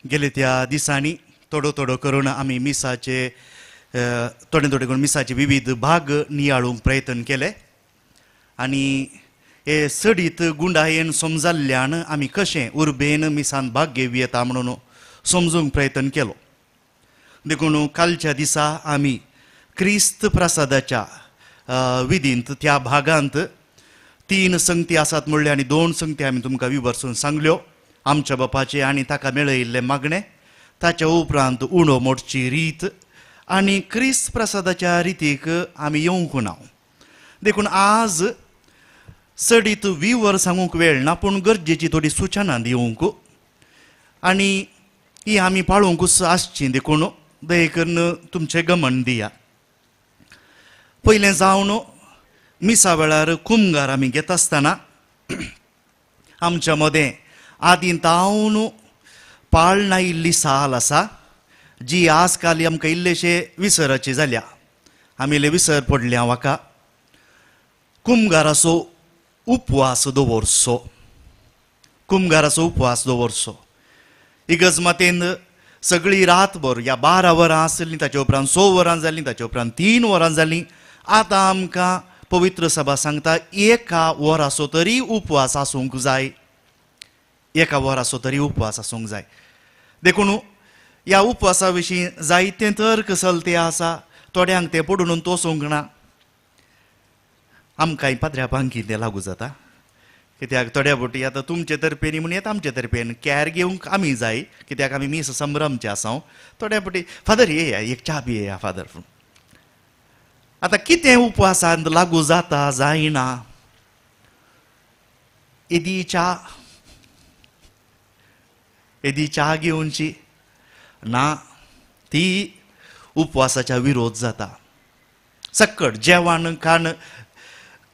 गेले त्या दिसांनी थोडो थोडो करून आमी मिसाचे थोडे थोडे करून मिसाचे विविध भाग नियाळूंक प्रयत्न केले आनी हे सडीत गुंडायेन समजाल्ल्यान आमी कशें उर्बेन मिसान भाग घेवं येता म्हणून समजूंक प्रयत्न केलो. देखून कालच्या दिसा आमी क्रिस्त प्रसादाच्या विधींत त्या भागांत 3 संगती आसात म्हणले आनी 2 संगती आमी तुमकां विवर्सून सांगल्यो. आमच्या बापाचे आनी ताका मेळयिल्लें मागणें, ताच्या उपरांत उणो मोडची रीत आनी क्रिस्त प्रसादाच्या रितीक आमी येवंक ना. देखून आज चडीत विवर सांगूंक वेळ ना, पूण गरजेची थोडी सुचना दिवंक आनी ही आमी पाळोवंकूच आसची. देखून दया करून तुमचें गमन दिया. पयलें जावन मिसा वेळार कुमगार आमी घेता आसतना आमच्या मदें आदीं तावन पाळणा इल्ली साल आसा जी आज काल आमकां इल्लेशे विसराची जाल्या. आमी इल्ले विसर पडल्या वाका. कुमगाराचो उपवास दवरचो, कुमगाराचो उपवास दवरचो. इगर्ज मातेन सगळी रातभर ह्या 12 वरां आसलीं, ताचे उपरांत 6 वरां जालीं, ताचे उपरांत 3 वरां जालीं. आतां आमकां पवित्र सभा सांगता 1 वराचो तरी उपवास आसूंक जाय, 1 वराचो तरी उपवास आसूंक जाय. देखून ह्या उपवासा विशीं जायते तर्क चलते आसा, थोड्यांक तें पडून तोसूंक ना. आमकां पाद्र्या पांकी तें लागू जाता, कित्याक थोड्या बोटी आतां तुमचे तर्फेन म्हण येता, आमचे तर्फेन कॅर घेवंक आमी जाय, कित्याक आमी मीस संभ्रमचे आसा. थोड्या बोटी फादर येया एक च्या पियेया फादर. आतां कितें उपवासांत लागू जाता जायना, येदी च्या, येदी च्या घेवची ना, ती उपवासाच्या विरोध जाता. सक्कड जेवण खाण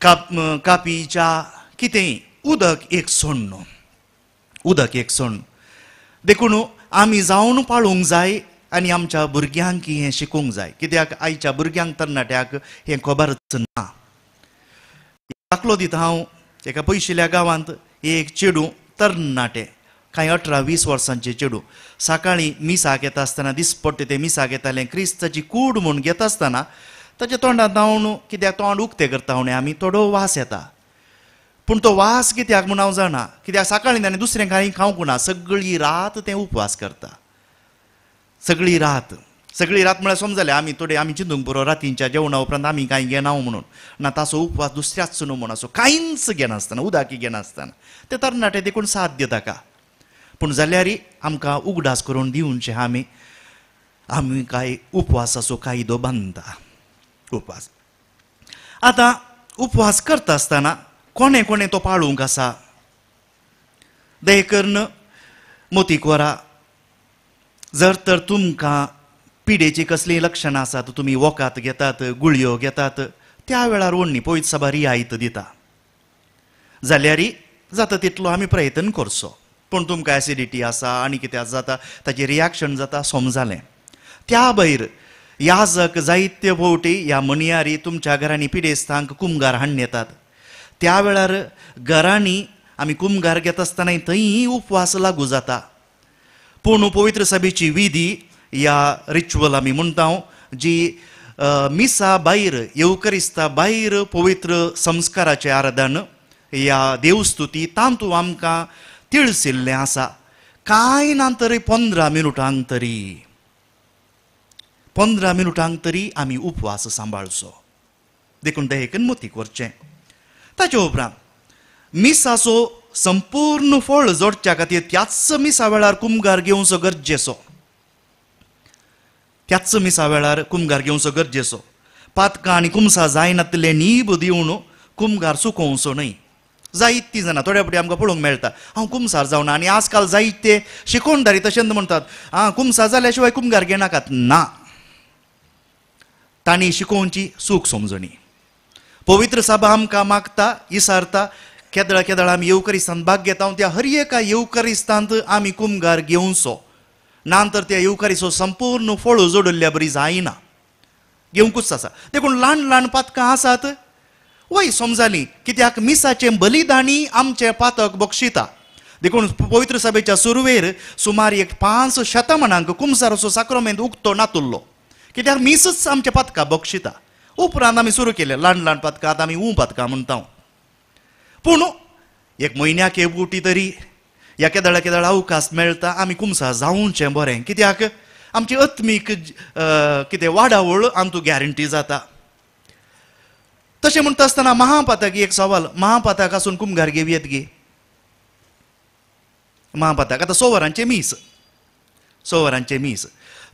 कापी च्या कितेंय, उदक एक सोडण, उदक एक सोडण. देखून आमी जावन पाळूंक जाय आनी आमच्या भुरग्यांक हें शिकूंक जाय, कित्याक आयच्या भुरग्यांक तरणाट्याक हें खबरच ना. दाखलो दिता हांव, एका पयशिल्ल्या गांवांत एक चेडूं तरणाटे, कांय 18-20 वर्सांचें चेडूं, सकाळीं मिसाक येता आसतना दिसपट्टे तें मिसाक येतालें. क्रिस्ताची कूड म्हूण घेता आसतना ताच्या तोंडांत धांवन, कित्याक तोंड उक्तें करता म्हण आमी, थोडो वास येता. पूण तो वास कित्याक म्हूण हांव जाणा, कित्याक सकाळीं ताणें दुसरें कांय खावंक ना, सगळी रात तें उपवास करता. सगळी रात, सगळी रात म्हळ्यार समजलें आमी थोडे आमी चिंतूंक पुरो रातींच्या जेवणा उपरांत आमी कांय घेना म्हणून ना, ताचो उपवास दुसऱ्याच न्हू म्हूण असो कांयच घेनासतना, उदाकी घेनासतना ते तरणाटे देखून साध्य ताका. पूण जाल्यार आमकां उगडास करून दिवचे आमी आमी कांय उपवासाचो कायदो बांदता उपवास. आतां उपवास करता आसतना कोणें कोणें तो पाळूंक आसा, दया करून मोतीक वरा. जर तर तुमकां पिडेची कसलीं लक्षणां आसात, तुमी वखद घेतात, गुळयो घेतात, त्या वेळार ओडणी पवित्र सभा रियायत दिता जाल्यार जाता तितलो आमी प्रयत्न करचो. पूण तुमकां एसिडिटी आसा आनी कितें जाता ताचें रियाक्शन जाता समजालें. त्या भायर याजक जायते फावटी ह्या म्हणयारी तुमच्या घरांनी पिडेस्तांक कुमगार हाडून येतात. त्या वेळार घरांनी आमी कुमगार घेता आसतना थंय उपवास लागू जाता. पूण पवित्र सभेची विधी या रिच्युअल आमी म्हणटा जी मिसा भायर येवकरिस्ता भायर पवित्र संस्काराचें आराधन या देवस्तुती तातूंत आमकां तिळसिल्लें आसा. कांय ना तरी 15 मिनुटांक तरी, 15 मिनुटांक तरी आमी उपवास सांबाळचो. देखून तें एक मोतीक व्हरचें. ताचे उपरांत मिसाचो संपूर्ण फळ जोडच्या खातीर त्याच मिसा वेळार कुमगार घेवचो गरजेचो, त्याच मिसा वेळार कुमगार घेवचो गरजेचो. पातकां आनी कुमसा जायनातले नीब दिवन कुमगार चुकोवचो न्हय. जायतीं जाणां थोड्या फावटी आमकां पळोवंक मेळटा हांव कुमसार जावना, आनी आजकाल जायते शिकोवणदारी तशेंच म्हणटात आं कुमसार जाल्या शिवाय कुमगार घेनाकात. ना, तांणी शिकोवची चूक समजणी. पवित्र सभा आमकां मागता इसारता, केदळा केदळा आमी येवकरिस्तांत भाग घेता, त्या हर एका येवकरिस्तांत आमी कुमगार घेवचो ना तर त्या येवकारीचो संपूर्ण फळ जोडिल्ल्या बरी जायना, घेवंकूच आसा. देखून ल्हान ल्हान पातकां आसात वय समजाली, कित्याक मिसाचें बलिदानी आमचें पातक बक्षिता. देखून पवित्र सभेच्या सुरवेर सुमार एक 5 शतमानांक कुमसाराचो साक्रोमेंत उक्तो नातुल्लो, कित्याक मीसच आमच्या पातकां बक्षिता. उपरांत आमी सुरू केलें ल्हान ल्हान पातकां, आतां आमी पातकां म्हणटा. पूण एक म्हयन्याक एक उटी तरी ह्या केदळा केदळा अवकाश मेळटा आमी कुमसार जावचें बरें, कित्याक आमची आत्मीक कितें वाडावळ आमकां गॅरंटी जाता. तशें म्हणटा आसतना महापातक एक सवाल, महापातक आसून कुमगार घेवयेत गे? महापातक आतां 6 वरांचें मीस, 6 वरांचें मीस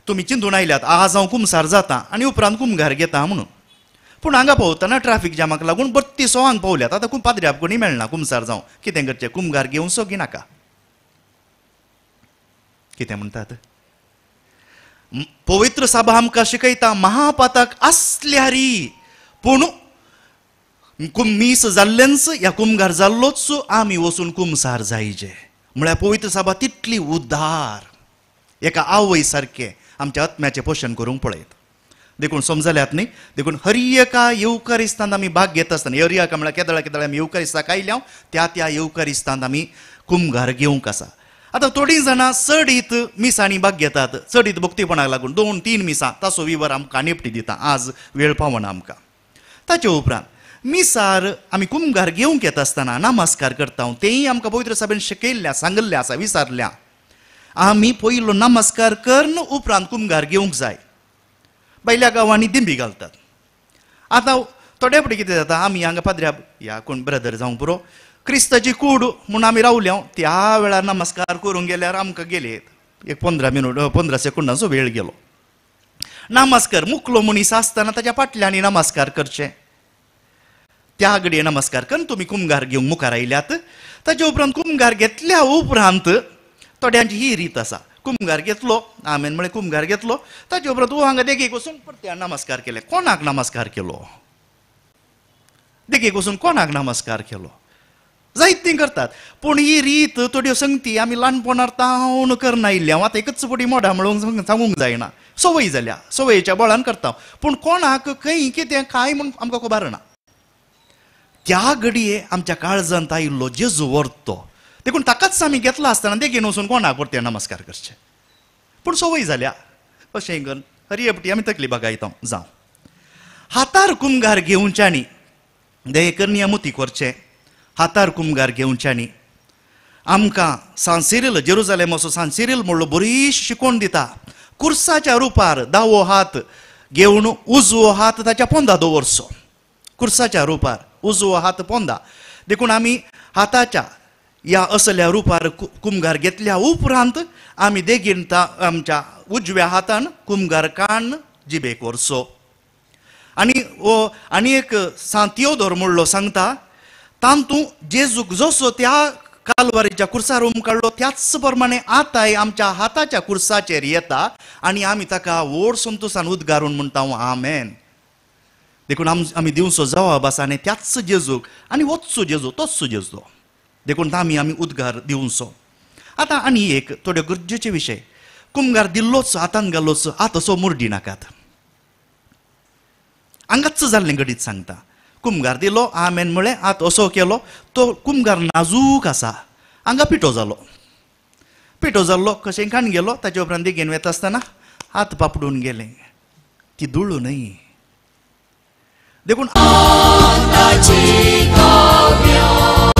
तुमी चिंतून आयल्यात आज हांव कुमसार जाता आनी उपरांत कुमगार घेता म्हणून. पूण हांगा पावतना ट्राफीक जामाक लागून बत्ती 6 पावल्यात, आतां पाद्र्याक कोणी मेळना कुमसार जावं, कितें करचें? कुमगार घेवचो की नाका? कितें म्हणटात? पवित्र सभा आमकां शिकयता महापातक आसल्यारी पूण मीस जाल्लेंच या कुमगार जाल्लोच आमी वचून कुमसार जायजे. म्हळ्यार पवित्र सभा तितली उदार, एका आवय सारकें आमच्या आत्म्याचें पोशण करूंक पळयत. देखून समजल्यात न्ही? देखून हर एका येवकारिस्तांत आमी भाग घेत आसतना, हर एका म्हळ्यार केदळा केदळा आमी येवकारिस्ताक आयल्या त्या त्या येवकारिस्तांत आमी कुमगार घेवंक आसा. आतां थोडीं जाणां चडीत मिसांनी भाग घेतात, चडीत भक्तीपणाक लागून 2-3 मिसां, ताचो विवर आमकां निपटी दिता, आज वेळ पावना आमकां. ताचे उपरांत मिसार आमी कुमगार घेवंक येता आसतना नमस्कार करता, तेंय आमकां पवित्र सभेन शिकयल्लें सांगिल्लें आसा, विचारल्या. आमी पयलो नमस्कार करून उपरांत कुमगार घेवंक जाय. भायल्या गांवांनी दिंबी घालतात. आतां थोडे फावटी कितें जाता, आमी हांगा पाद्र्या ह्या कोण ब्रदर जावंक पुरो क्रिस्ताची कूड म्हूण आमी रावल्या, त्या वेळार नमस्कार करूंक गेल्यार आमकां गेले एक 15 मिनट 15 सेकंडांचो वेळ गेलो. नमस्कार मुकलो मनीस आसतना ताच्या फाटल्यान नमस्कार करचें, त्या घडये नमस्कार करून तुमी कुमगार घेवंक मुखार आयल्यात. ताचे उपरांत कुमगार घेतल्या उपरांत थोड्यांची ही रीत आसा, कुमगार घेतलो आमेन म्हळें कुमगार घेतलो, ताचे उपरांत तूं हांगा देगेक वचून परत्यान नमस्कार केले. कोणाक नमस्कार केलो? देगेक वचून कोणाक नमस्कार केलो? जायतीं करतात. पूण ही रीत थोड्यो संगती आमी ल्हानपणार तावन करना आयिल्ली. हांव आतां एकच फावटी मोडा म्हणून सांगूंक जायना, संवय जाल्या, संवयेच्या बळान करता. पूण कोणाक खंय कितें काय म्हूण आमकां खबर ना. त्या घडये आमच्या काळजांत आयिल्लो जेजू व्हरतो, देखून ताकाच आमी घेतला आसतना देगेन वचून कोणाक परते नमस्कार करचे. पूण संवय जाल्या अशें करून हरये आमी तकली बागायता. जावं हातार कुमगार घेवच्यानी दयेकरणी मोती करचें, हातार कुमगार घेवच्यानी आमकां सांसिरील जेरुजालेम असो सांसिरील म्हणलो बरीच शिकोवन दिता. कुर्साच्या रुपार दावो हात घेवन उजवो हात ताच्या पोंदा दवरचो, कुर्साच्या रुपार उजवो हात पोंदा. देखून आमी हाताच्या ह्या असल्या रुपार कुमगार घेतल्या उपरांत आमी देगीन आमच्या उजव्या हातान कुमगार कान जिबेक व्हरचो. आनी हो आनी एक सांतियोदोर म्हणलो सांगता, तांतू जेजूक जसो त्या कालवारीच्या कुर्सार उमकाडलो त्याच प्रमाणे आतांय आमच्या हाताच्या कुर्साचेर येता आनी आमी ताका व्हड संतोशान उद्गारून म्हणटा आमेन. देखून आमी दिवचो जवाब आसा आनी त्याच जेजूक आनी वचचो जेजू तोच जेजू, देखून आमी आमी उद्गार दिवचो. आतां आनी एक थोड्यो गरजेचे विशय, कुमगार दिल्लोच हातान घाल्लोच आतां असो मुर्डी नाकात. हांगाच जाल्लें घडीत सांगता, कुमगार दिलो आमेन म्हळें आत असो केलो, तो कुमगार नाजूक आसा, हांगा पिठो जालो, पिठो जाल्लो कशें काण गेलो. ताचे उपरांत देगेन वेता आसतना हात पापडून गेले, ती दुळू न्हय. देखून Lord.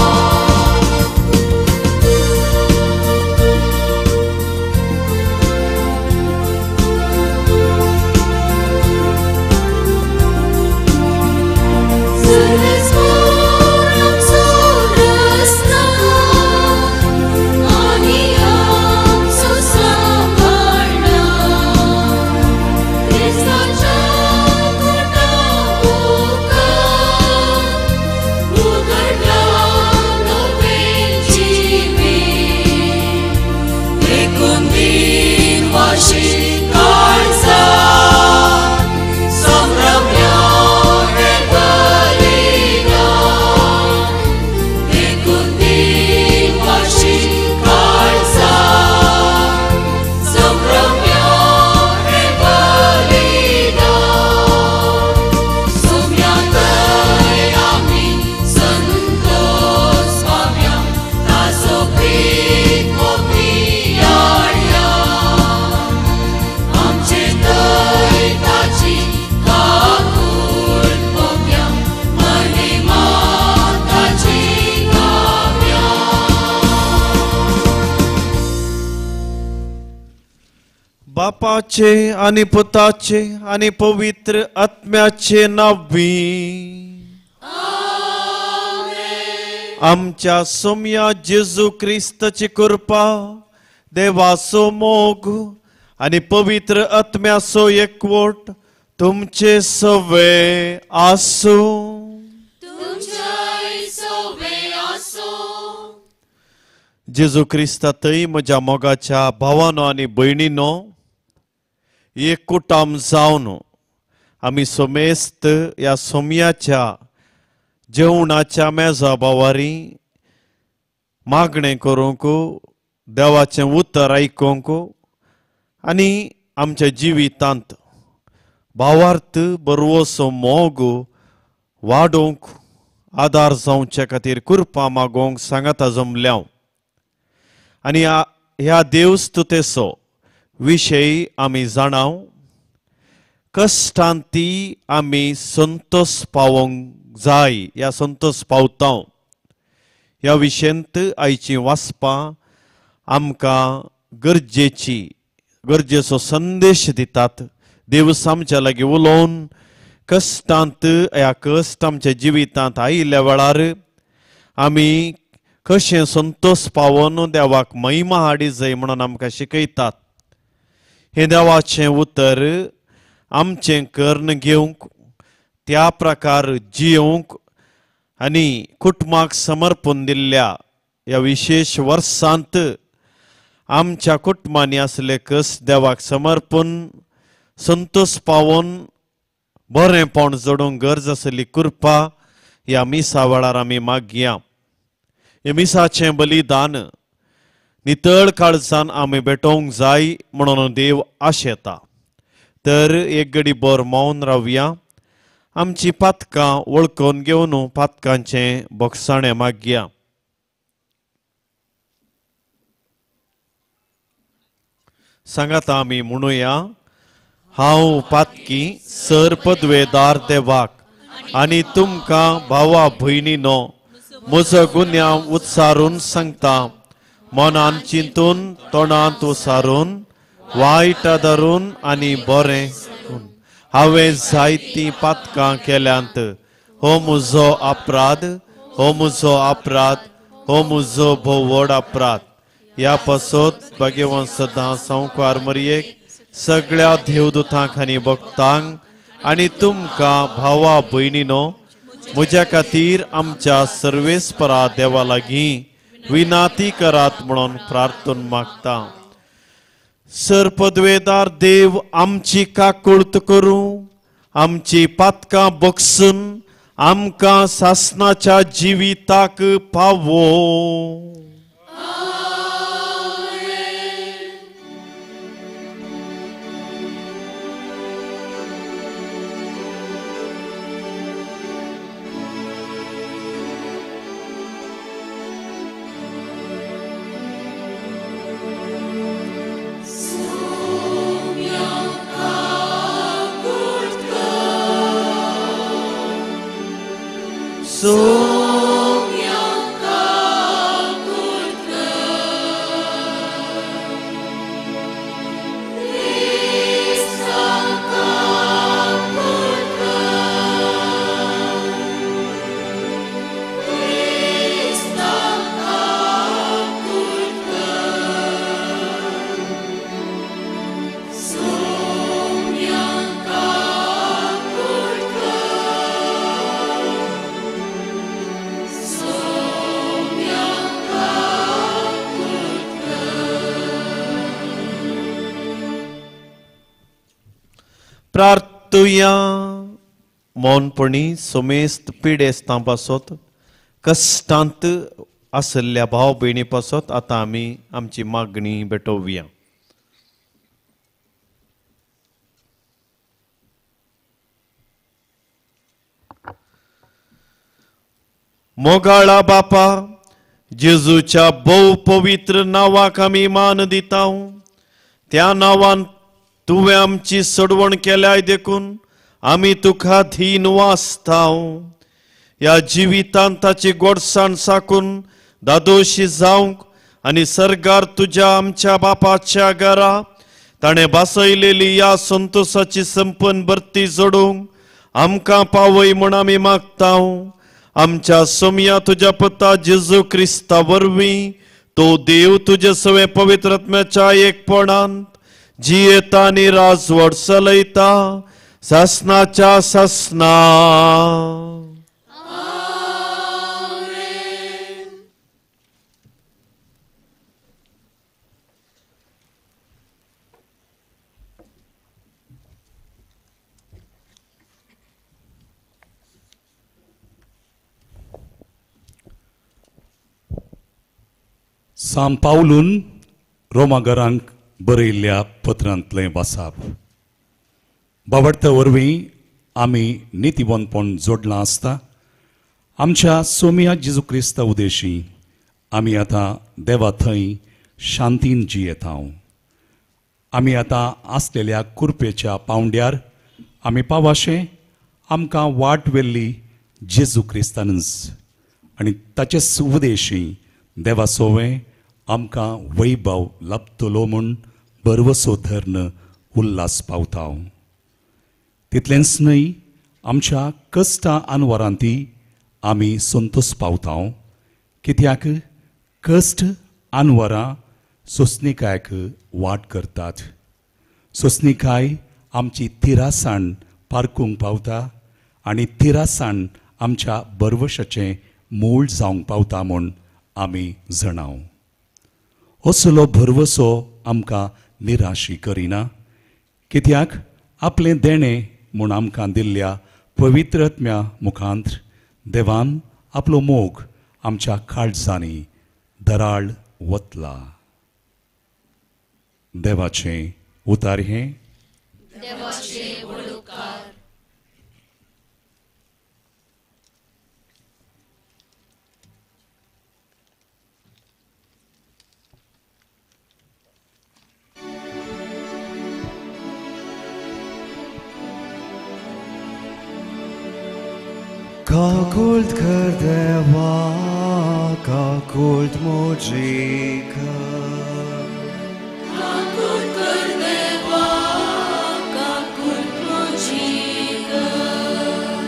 बापाचे आनी पुताचे आनी पवित्र आत्म्याचे नांवी आमच्या सोम्या जेजू क्रिस्ताची कृपा, देवाचो मोग आनी पवित्र आत्म्याचो एकवट तुमचे सवे आसूं. जेजू क्रिस्तातय म्हज्या मोगाच्या भावानो आनी भयणीनो, एक कुटाम जावन आमी सोमेस्त ह्या सोम्याच्या जेवणाच्या मेजा बावारी मागणें करूंक, देवाचें उतर आयकूंक आनी आमच्या जिवितांत भावार्थ बरवसो मोग वाडोवंक आदार जावचे खातीर कृपा मागोवंक सांगाता जमल्या. आनी ह्या देवस्तुतेचो विशय आमी जाणाव, कश्टांती आमी संतोष पावोवंक जाय, ह्या संतोष पावता. ह्या विशयांत आयची वाचपां आमकां गरजेचो संदेश दितात. देव आमच्या लागीं उलोवन कश्टांत, ह्या कश्ट आमच्या जिवितांत आयिल्ल्या वेळार आमी कशें संतोष पावोवन देवाक महिमा हाडी जाय म्हणून आमकां शिकयतात. हें देवाचें उतर आमचें कर्ण घेवंक, त्या प्रकार जियोवंक आनी कुटुंबाक समर्पण दिल्ल्या ह्या विशेश वर्सांत आमच्या कुटुंबांनी आसले कस देवाक समर्पण संतोष पावोवन बरेंपण जोडूंक गरज आसली कृपा ह्या मिसा वेळार आमी मागया. ह्या मिसाचें बलिदान नितळ काळजान आमी भेटोवंक जाय म्हणून देव आशेता. तर एक घडी बर मौन रावया, आमची पातकां वळखून घेवन पातकांचें बोगसाणें मागया. सांगाता आमी म्हणुया, हांव पातकी सर पदवेदार देवाक आनी तुमकां भावा भयणीनो म्हजो गुन्यांव उत्सारून सांगता. मनान चिंतून, तोंडांत उसारून, वायट धरून आनी बरें हांवें जायतीं पातकां केल्यांत. हो म्हजो अपराध, हो म्हजो अपराध, हो म्हजो भोव व्हड अपराध. ह्या पासत भाग्यवंत सदां संवकार मरयेक, सगळ्या देवदूतांक आनी भक्तांक आनी तुमकां भावा भयणीनो म्हज्या खातीर आमच्या सर्वेस्परा देवा लागीं विनाती करात म्हणून प्रार्थना मागता. सर पदवेदार देव आमची काकुळत करूं, आमची पातकां बक्षून आमकां सासनाच्या जिविताक पावो. प्रार्थुया. मौनपणी सोमेस्त पिडेस्तां पासत, कश्टांत आशिल्ल्या भाव भयणी पासत आतां आमी आमची मागणी भेटोवया. मोगाळा बापा, जेजूच्या भोव पवित्र नांवाक आमी मान दिता. त्या नांवान तुवें आमची सडवण केल्याय देखून आमी तुका धीन वाचताव. ह्या जिवितांत ताची गोडसाण साकून दादोशी जावंक आनी सर्गार तुज्या आमच्या बापाच्या घरा ताणें भासयलेली ह्या संतोसाची संपन्न भरती जोडूंक आमकां पावय म्हूण आमी मागता. आमच्या सोमया तुज्या पुता जेजू क्रिस्ता वरवीं तो देव तुजे सवे पवित्र आत्म्याच्या एकपणांत जियेता आनी राजवट चलयता सासनाच्या सासना. सां पावलून रोमागरांक बरयल्ल्या पत्रांतलें वासाप. बावडता वरवीं आमी नितीवंतपण जोडलां आसता. आमच्या सोमिया जेजू क्रिस्ता उदेशी आमी आतां देवा थंय शांतीन जियेता. आमी आतां आसलेल्या कुरपेच्या पावंड्यार आमी पावाशें आमकां वाट व्हेल्ली जेजू क्रिस्तानच आनी ताचे उदेशी देवा सोवें आमकां वैभव लाभतलो म्हूण भरवसो धर्न उल्हास पावता. तितलेंच न्हय, आमच्या कश्टां आनवरांती आमी संतोस पावता. कित्याक कश्ट आनवरां सोंसणीकायक वाट करतात. सोंसणीकाय आमची थिरासाण पारकूंक पावता आनी थिरासाण आमच्या भरवशाचें मूळ जावंक पावता म्हूण आमी जणाव. असलो भरवसो आमकां निराशी करिना, कित्याक आपलें देणें म्हूण आमकां दिल्ल्या पवित्र आत्म्या मुखांत देवान आपलो मोग आमच्या काळजांनी दराळ वतला. देवाचें उतार हें. काकुळट कर देवा, काकुळट म्हजी कर. काकुळट कर देवा, काकुळट म्हजी कर.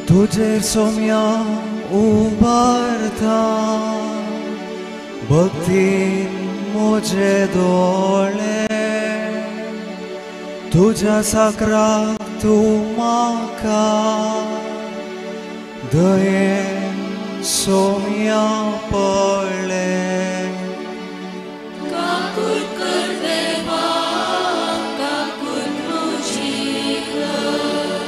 तुजेर सोम्या उबारता भक्तीन म्हजे दोळे, तुज्या साकराक तूं म्हाका दयेन सोम्या पळय. काकुळट कर देवा, काकुळट म्हजी कर.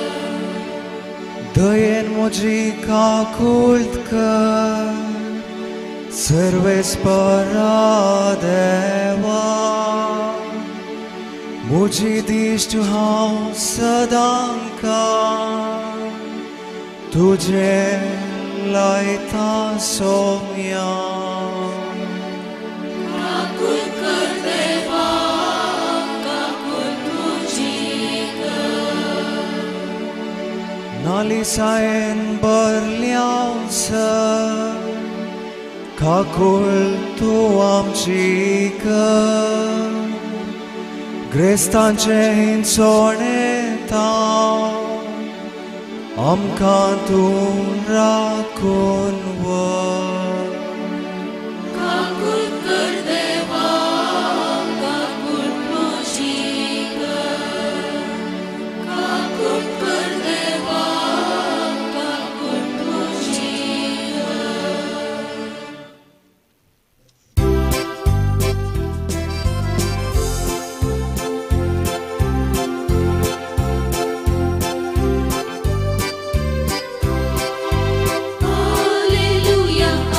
दयेन म्हजी काकुळट कर सर्वेस्परा देवा, म्हजी दिश्ट हांव सदांका तुझे लायता सोम्या. काकुळट कर देवा, काकुळट म्हजी कर. नालिसायेन भरल्या सर काकुळट तूं आमची कर. ग्रेस्तांचें हिंसोणें आमकां तूं राखून व्हर. काकुळट कर देवा, काकुळट म्हजी कर. काकुळट कर देवा, काकुळट म्हजी कर. Alleluia.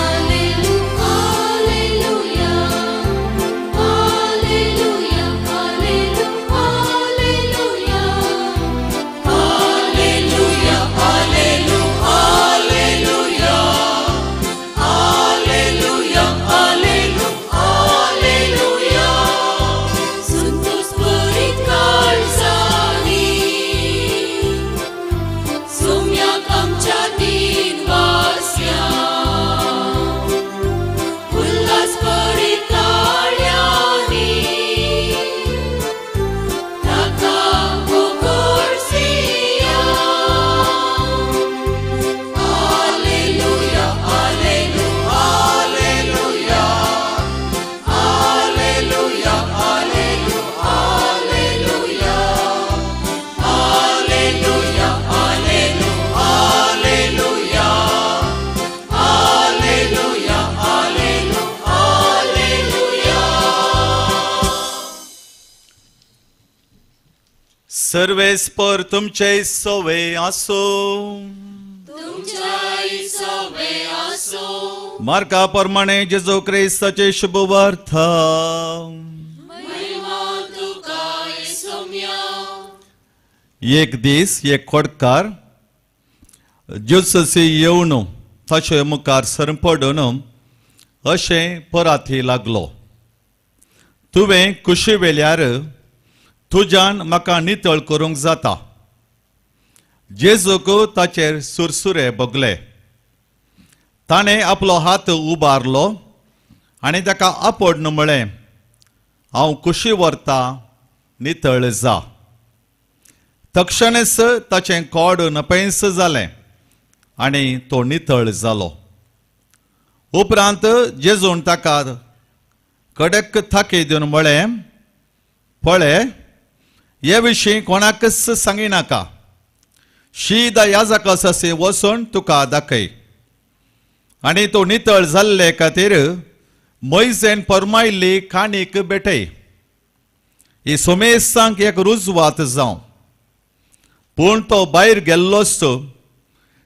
सर्वेस्पर तुमचे सोवे आसो। मार्का प्रमाणे जेजू क्रिस्ताचे शुभवार्ता। एक दीस एक खोडकार जेजूसी येवन ताचे मुखार सरपडून अशें पराथी लागलो, तुवें कुशी वेल्यार तुज्यान म्हाका नितळ करूंक जाता। जेजूक ताचेर सुरसुरे भोगले। ताणें आपलो हात उबारलो आनी ताका आपोडन म्हळें, हांव कुशी व्हरता, नितळ जा। तक्षणेच ताचें कोड नपेंस जालें आनी तो नितळ जालो। उपरांत जेजून ताका कडक थाकी दिवन म्हळें, पळय, हे विशीं कोणाकच सांगिनाका, शीदा याजका ससे वचून तुका दाखय। आनी तो नितळ जाल्ले खातीर मोयजेन फर्मायल्ली काणीक भेटय। ही सोमेसांक एक रुजवात जावं। पूण तो भायर गेल्लोच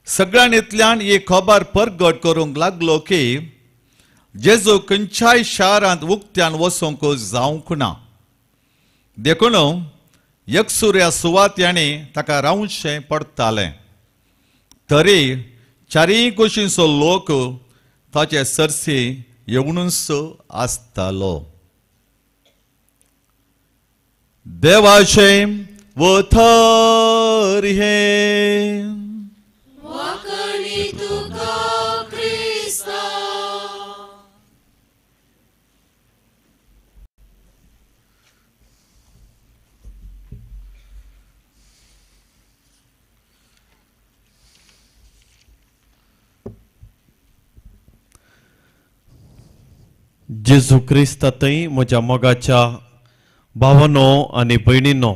सगळ्यांतल्यान ही खबर परगट करूंक लागलो की जेजू खंयच्याय शारांत उक्त्यान वचूंक जावंक ना। देखून एकसुऱ्या सुवात्यांनी ताका रावचें पडटालें। तरी चारीय कुशींचो लोक ताचे सरशी येवनूच आसतालो। देवाचें वथर हें। जेजू क्रिस्तांतय म्हज्या मोगाच्या भावानो आनी भयणीनो,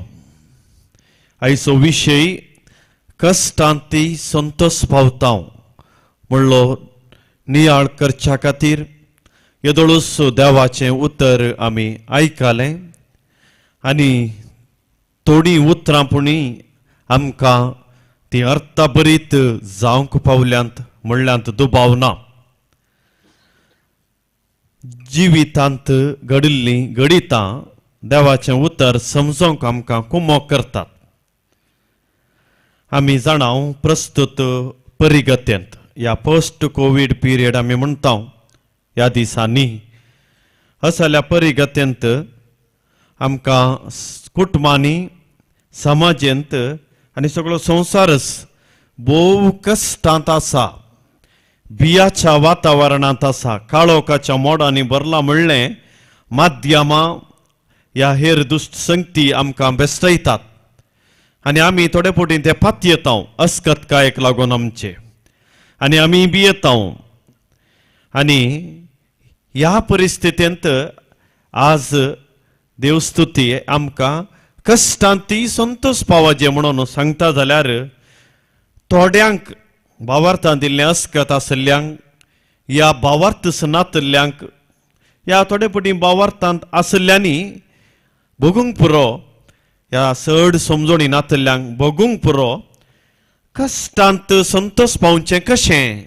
आयचो विशय कश्टांती संतोष पावता म्हणलो नियाळ करच्या खातीर येदोळूस देवाचें उतर आमी आयकलें आनी थोडीं उतरां पुणी आमकां ती अर्थभरीत जावंक पावल्यांत म्हणल्यांत दुबाव ना। जिवितांत घडिल्लीं घडितां देवाचें उतर समजोवंक आमकां कुमोक करतात। आमी जाणां प्रस्तुत परिगतेंत ह्या पोस्ट कोवीड पिरियड आमी म्हणटा ह्या दिसांनी असल्या परिगतेंत आमकां कुटुंबांनी समाजेंत आनी सगळो संवसारच भोव कश्टांत आसा, बियाच्या वातावरणांत आसा, काळोखाच्या मोडांनी भरला म्हणलें माध्यमां ह्या हेर दुश्ट संगती आमकां बेस्टयतात आनी आमी थोडे फावटी ते पातयेता अस्कतकायेक लागून आमचे आनी आमी भियेता। आनी ह्या परिस्थितींत आज देवस्तुती आमकां कश्टांती संतोष पावाचे म्हणून सांगता जाल्यार थोड्यांक भावार्थान दिल्लें अस्कत आशिल्ल्यांक ह्या भावार्थ नातिल्ल्यांक ह्या थोडे फावटी भावार्थांत आशिल्ल्यांनी भोगूंक पुरो, ह्या चड समजोणी नातिल्ल्यांक भोगूंक पुरो कश्टांत संतोष पावचें कशें।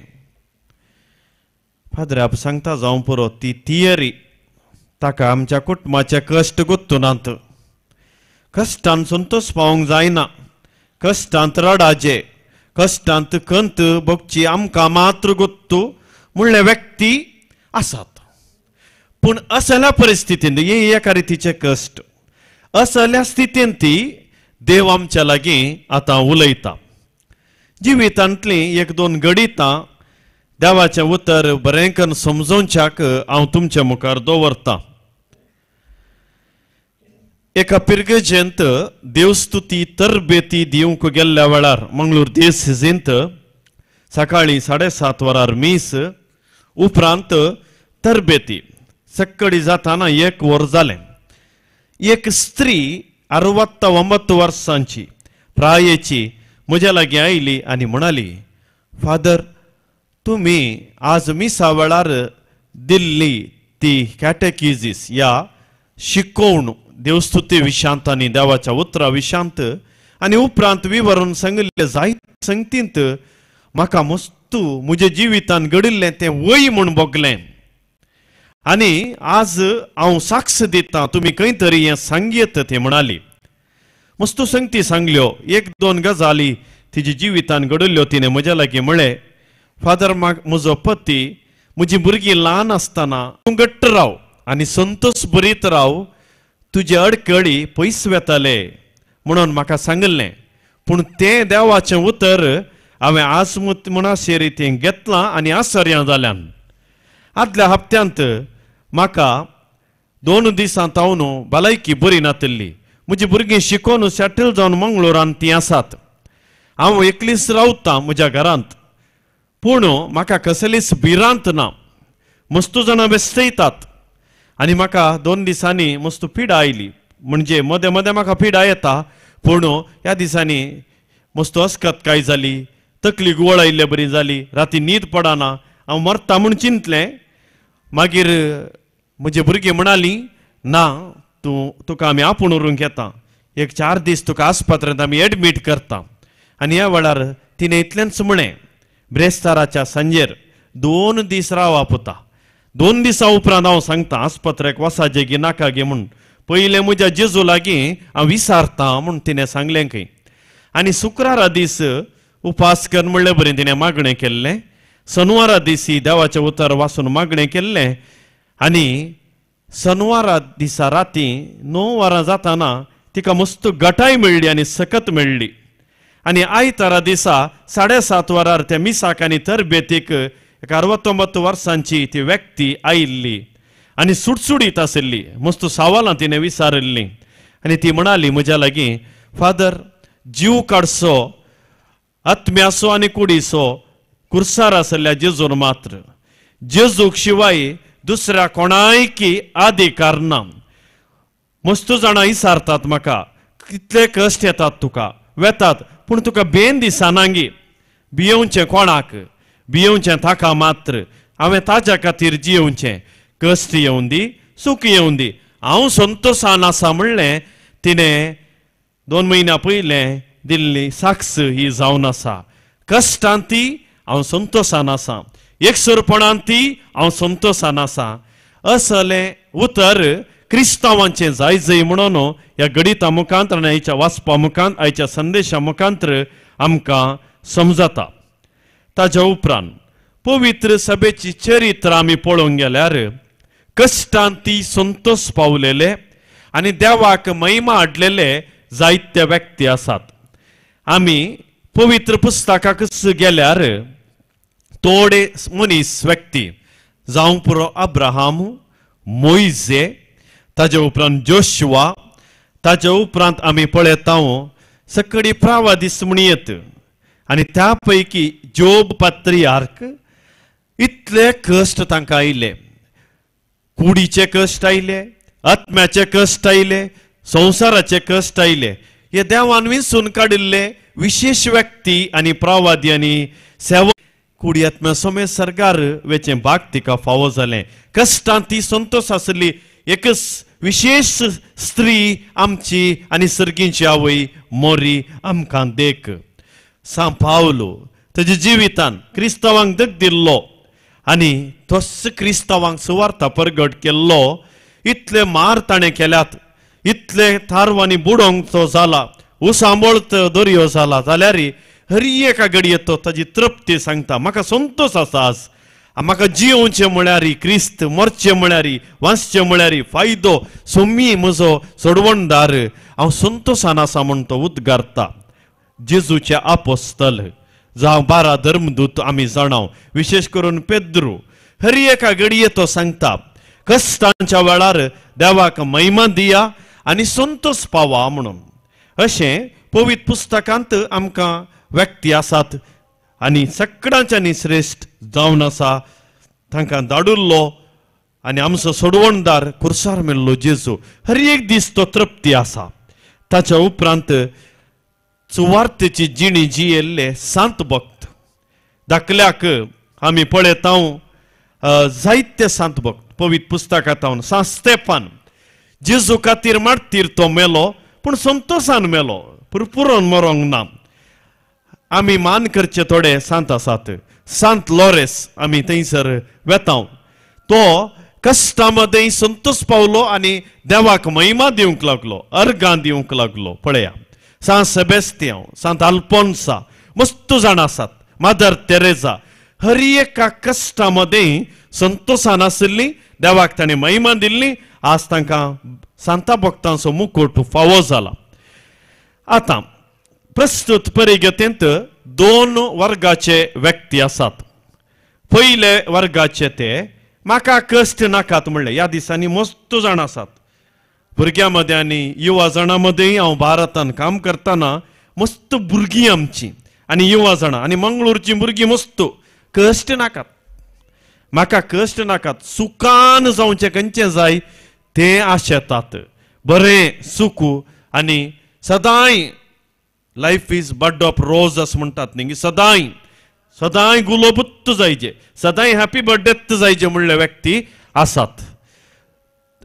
फादराब सांगता जावं पुरो ती थियरी ताका आमच्या कुटुंबाचे कश्ट गुत्तुनात। कश्टान संतोष पावंक जायना, कश्टांत रडाचे, कश्टांत खंत भोगची आमकां मात्र गुत्तू म्हणले व्यक्ती आसात। पूण असल्या परिस्थितींत हे एका रितीचे कश्ट, असल्या स्थितींत ती देव आमच्या लागीं आतां उलयता। जिवितांतलीं एक दोन घडितां देवाचें उतर बरें करून समजोवच्याक हांव तुमच्या मुखार दवरतां। एका पिरगजेंत देवस्तुती तरबेती दिवंक गेल्ल्या वेळार मंगळूर देसींत सकाळीं 7:30 वरार मीस, उपरांत तरबेती सक्कडी जाताना 1 वर जालें। एक स्त्री 69 वर्सांची प्रायेची म्हज्या लागीं आयली आनी म्हणाली, फादर तुमी आज मिसा वेळार दिल्ली ती कॅटेकिजीस या शिकोवण देवस्तुती विशांत आनी देवाच्या उतरा विशांत आनी उपरांत विवरून सांगिल्ले जायते संगतींत म्हाका मस्तू म्हज्या जिवितान घडिल्लें तें वय म्हूण भोगलें. आनी आज हांव साक्ष दितां, तुमी खंय तरी हें सांगयत ती म्हणाली. मस्तू संगती सांगल्यो, एक दोन गजाली तिजे जिवितान घडिल्ल्यो तिणें म्हज्या लागीं म्हळें, फादर म्हजो पती म्हजी भुरगीं ल्हान आसतना तूं घट्ट राव आनी संतोष बरीत राव, तुजे अडकळी पयस वेताले म्हणून म्हाका सांगिल्लें. पूण तें देवाचें उतर हांवें आज म्हणाशेर तें घेतलां आनी आसर्यां जाल्यान. आदल्या हप्त्यांत म्हाका 2 दिसां तावन भलायकी बरी नातिल्ली. म्हजी भुरगीं शिकोवन सेटल जावन मंगळूरान तीं आसात. हांव एकलीच रावतां म्हज्या घरांत, पूण म्हाका कसलीच भिरांत ना. मस्तू जाणां बेसयतात आनी म्हाका 2 दिसांनी मस्तू पिडा आयली. म्हणजे मदें मदें म्हाका पिडा येता, पूण ह्या दिसांनी मस्तू अस्कत काय जाली, तकली गुवळ आयिल्ले बरी जाली, राती न्हीद पडना, हांव मरता म्हूण चिंतलें. मागीर म्हजी भुरगीं म्हणाली, ना तूं तुका आमी आपूण व्हरूंक येता, एक 4 दीस तुका आस्पत्रेंत आमी एडमीट करता. आनी ह्या वेळार तिणें इतलेंच म्हळें, ब्रेस्ताराच्या सांजेर 2 दीस रावा पुता, 2 दिसां उपरांत हांव सांगता आस्पत्रेक वसाजे गी नाका गे म्हूण, पयलें म्हज्या जेजू लागीं हांव विसारता म्हूण तिणें सांगलें खंय. आनी शुक्रारा दीस उपास कर म्हणले बरें तिणें मागणें केल्लें. शनवारा दिसी देवाचें उतर वाचून मागणें केल्लें. आनी शनवारा दिसा राती 9 वरां जाताना तिका मस्त गटाय मेळ्ळी आनी सकत मेळ्ळी. आनी आयतारा दिसा 7:30 वरार त्या मिसाक आनी तरबेतीक एक 69 वर्सांची ती व्यक्ती आयिल्ली आनी सुटसुडीत आशिल्ली. मस्त सवालां तिणें विचारिल्लीं आनी ती म्हणाली म्हज्या लागीं, फादर जीव काडचो आत्म्याचो आनी कुडीचो कुर्सार आशिल्ल्या जेजून मात्र, जेजूक शिवाय दुसऱ्या कोणायकी अधिकार ना. मस्त जाणां विचारतात म्हाका, कितले कश्ट येतात तुका, वेतात, पूण तुका बेन दिसना गी, भियेवचें कोणाक, भियेवचें ताका मात्र, हांवें ताज्या खातीर जियेवचें, कश्ट येवन दी सूख येवन दी, हांव संतोशान आसा म्हणलें तिणें 2 म्हयन्या पयलें दिल्ली साक्ष ही जावन आसा. कश्टान ती हांव संतोशान आसा, एकसुरपणान ती हांव संतोशान आसा. असलें उतर क्रिस्तांवांचें जाय जय म्हणून ह्या गणिता मुखांत आनी आयच्या वाचपा मुखांत आयच्या संदेशा मुखांत आमकां समजता. ताज्या उपरांत पवित्र सभेची चरित्र आमी पळोवंक गेल्यार कश्टान ती संतोष पावलेले आनी देवाक महिमा हाडलेले जायते व्यक्ती आसात. आमी पवित्र पुस्तकाकच गेल्यार थोडे मनीस व्यक्ती जावं पुरो अब्राहाम, मोयजे, ताजे उपरांत जोशुआ, ताजे उपरांत आमी पळयता सकडी प्रावादीस म्हणयेत आनी त्या पैकी जोब पात्रियार्क इतले कश्ट तांकां आयले, कुडीचे कश्ट आयले, आत्म्याचे कश्ट आयले, संवसाराचे कश्ट आयले. हे देवान विंचून काडिल्ले विशेष व्यक्ती आनी प्रवादी आनी सेवा कुडी आत्म्या समेत सरकार वेचें भाग तिका फावो जालें. कश्टान ती संतोष आसली एकच विशेष स्त्री आमची आनी सर्गींची आवय मोरी आमकां देख. सांव पावलो तेज्या जिवितान क्रिस्तांवांक दग दिल्लो आनी तोच क्रिस्तांवांक सुवार्ता परगट केल्लो. इतले मार ताणें केल्यात, इतले थारवांनी बुडोवंक तो जाला, उसांबळ दर्यो जाला, जाल्यार हरी एका घडये तो ताजी तृप्ती सांगता, म्हाका संतोष आसा आज, म्हाका जियोवचें म्हळ्यार क्रिस्त, मरचें म्हळ्यार, वाचचें म्हळ्यार फायदो सोमी म्हजो सोडवणदार, हांव संतोशान आसा म्हूण तो उद्गारता. जेजूचे आपोस्तल जावं 12 धर्मदूत आमी जाणाव, विशेष करून पेद्रू, हरी एका घडये तो सांगता कश्टांच्या वेळार देवाक महिमा दिया आनी संतोष पावा म्हणून. अशें पवित्र पुस्तकांत आमकां व्यक्ती आसात आनी सगळ्यांच्यानी श्रेश्ठ जावन आसा. तांकां धाडिल्लो आनी आमचो सोडवणदार कुर्सार मेल्लो जेजू हर एक दीस तो तृप्ती आसा. ताच्या उपरांत सुवार्थेची जिणी जियेल्ले सांत भक्त दाखल्याक आमी पळयता जायते सांत भक्त पवित्र पुस्तकांत. सांत स्तेफान जेजू खातीर मार्तीर तो मेलो, पूण संतोशान मेलो. पुरपुरोन मरोंक ना. आमी मान करचे थोडे सांत आसात. सांत लॉरेस आमी थंयसर वेता, तो कश्टा मदें संतोष पावलो आनी देवाक महिमा दिवंक लागलो, अर्गां दिवंक लागलो. पळया सांत सेबेस्तियांव, सांत अल्फोन्सा, मस्त जाण आसात, मदर तेरेजा, हर एका कश्टा मदें संतोषान आशिल्ली, देवाक ताणें महिमा दिल्ली. आज तांकां सांता भक्तांचो मुकुट फावो जाला. आतां प्रस्तुत परिगतेंत दोन वर्गाचे व्यक्ती आसात. पयले वर्गाचे ते म्हाका कश्ट नाकात म्हणले. ह्या दिसांनी मस्त जाण आसात भुरग्यां मदें आनी युवा जाणां मदें. हांव भारतान काम करतना मस्त भुरगीं आमची आनी युवा जाणां आनी मंगळूरची भुरगीं मस्त कश्ट नाकात, म्हाका कश्ट नाकात, सुखान जावचें खंयचें जाय तें आशेतात, बरें सुख आनी सदांय life is bed of rose अशें म्हणटात न्ही, सदांय सदांय गुलोबूत जायचे, सदांय हॅपी बर्थडेत जायचे म्हणले व्यक्ती आसात.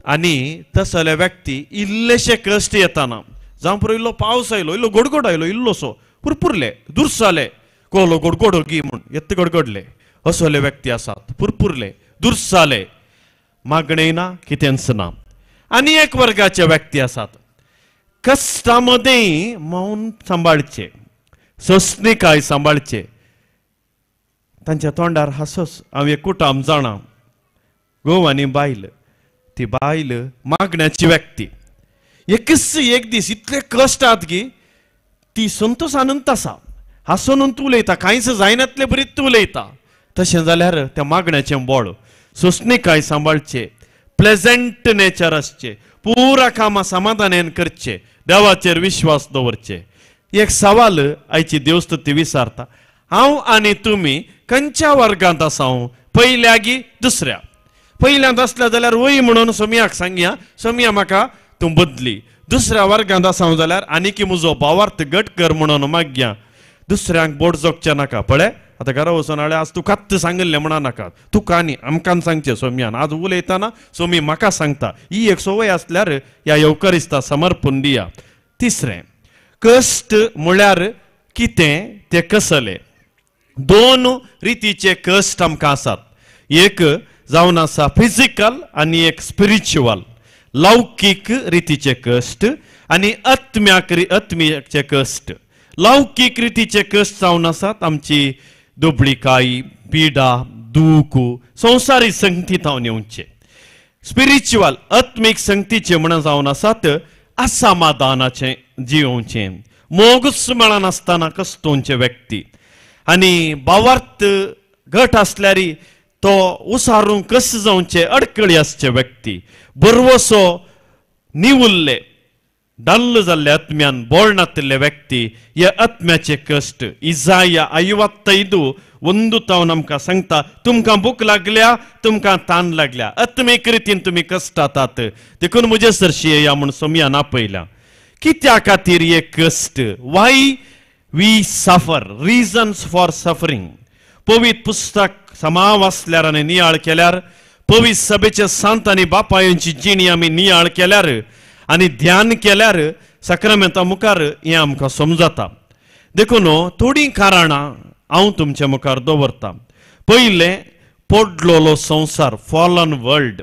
आनी तसले व्यक्ती इल्लेशे कश्ट येताना, जावं पुरो इल्लो पावस आयलो, इल्लो गोडगोड आयलो, इल्लोसो पुरपुरले दुरसाले, कोलो गोडगोड गी म्हूण येत्त गडगडले, असले व्यक्ती आसात, पुरपुरले दुरसाले, मागणें ना कितेंच ना. आनी एक वर्गाचे व्यक्ती आसात कश्टा मदें मौन सांबाळचे, सोंसणीकाय सांबाळचे, तांच्या तोंडार हांसोस. हांव एक कुटाम जाणा, घोव आनी बायल, ती बायल मागण्याची व्यक्ती, एकच एक दीस इतले कश्ट आहात की ती संतोषानंत आसा, हांसून उलयता, कांयच जायनातले बरीच उलयता. तशें जाल्यार त्या मागण्याचें बळ, सोंसणीकाय सांबाळचे, प्लेजंट नेचर आसचे, पुरा कामां समाधानान करचे, देवाचेर विश्वास दवरचे. एक सवाल आयची देवस्तुती विचारता, हांव आनी तुमी खंयच्या वर्गांत आसा? पयल्या गी दुसऱ्या? पयल्यांत आसल्या जाल्यार वय म्हणून सोमियाक सांगया, सोमिया म्हाका तूं बदली. दुसऱ्या वर्गांत आसा जाल्यार आनीकी म्हजो भावार्थ घट कर म्हणून मागया. दुसऱ्यांक बोट जोगचें नाका. पळय आतां घरा वचून हाडले, आज तुका आत्तां सांगिल्लें म्हणा नाका, तुका आनी आमकां सांगचें सोमियान. आज उलयतना सोमी म्हाका सांगता. ही एक संवय आसल्यार ह्या येवकारिस्ता समर्पण दिया. तिसरें, कश्ट म्हळ्यार कितें ते कसले? दोन रितीचे कश्ट आमकां आसात. एक जावन आसा फिजिकल आनी एक स्पिरिच्युअल. लौकीक रितीचे कश्ट आनी आत्म्याचे कश्ट. लौकीक रितीचे कश्ट जावन आसात आमची दुबळीकाय, पिडा, दूख, संवसारी संगती थावन येवचे. स्पिरिच्युअल आत्मीक संगतीचे म्हणून जावन आसात असमाधानाचें जियोवचें, मोगूच मेळनासतना कश्टोवचे व्यक्ती. आनी भावार्थ घट आसल्यार तो उसारून कस जावचे अडकळी आसचे व्यक्ती, बरवसो निवुल्ले डल्ल जाल्ले आत्म्यान बोळ नातिल्ले व्यक्ती, ह्या आत्म्याचे कश्ट. इजाया 55 तावन आमकां सांगता, तुमकां भूक लागल्या, तुमकां तान लागल्या, आत्मीक रितीन तुमी कश्टातात, देखून म्हजे सरशी येया म्हूण सोमयान आपयल्या. कित्या खातीर हे कश्ट? Why we suffer, reasons for suffering. पवित्र पुस्तक समा वाचल्यार आनी नियाळ केल्यार, पवित्र सभेचे सांत आनी बापायांची जिणी आमी नियाळ केल्यार आनी ध्यान केल्यार साक्रामेंता मुखार हें आमकां समजता. देखून थोडीं कारणां हांव तुमच्या मुखार दवरता. पयलें, पडलोलो संवसार, फॉलन वर्ल्ड.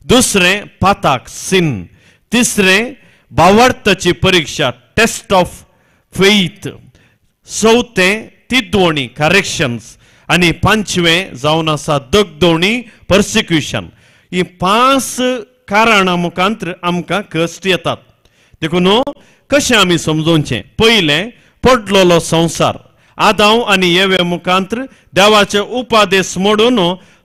दुसरें, पाताक, सिन. तिसरें, भावार्थाची परिक्षा, टेस्ट ऑफ फेथ. चवथें, तिद्वणी, करेक्शन्स. आनी पांचवें जावन आसा दगदवणी, पर्सिक्युशन. ही पांच कारणां मुखांत आमकां कश्ट येतात. देखून कशें आमी समजोवचें? पयलें, पडलोलो संवसार. आदांव आनी येवे मुखांत देवाचे उपादेश मोडून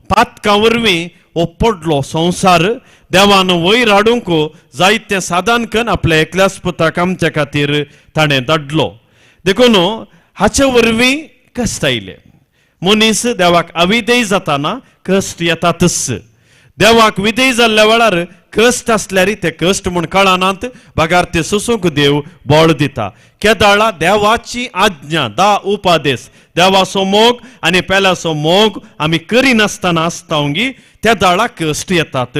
पातकां वरवीं हो पडलो संवसार देवान वयर हाडूंक जायतें साधन करून आपल्या एकल्याच पुताक आमच्या खातीर ताणें धाडलो. देखून हाचे वरवीं कश्ट आयले. मनीस देवाक अविधेय जाताना कश्ट येतातच. देवाक विधेय जाल्ल्या वेळार कश्ट आसल्यार ते कश्ट म्हूण कळनात, बगार ते सोसूंक देव बळ दिता. केदाळा देवाची आज्ञा, 10 उपादेश, देवाचो मोग आनी पेल्याचो मोग आमी करिनासतना आसता त्या दाळा कश्ट येतात.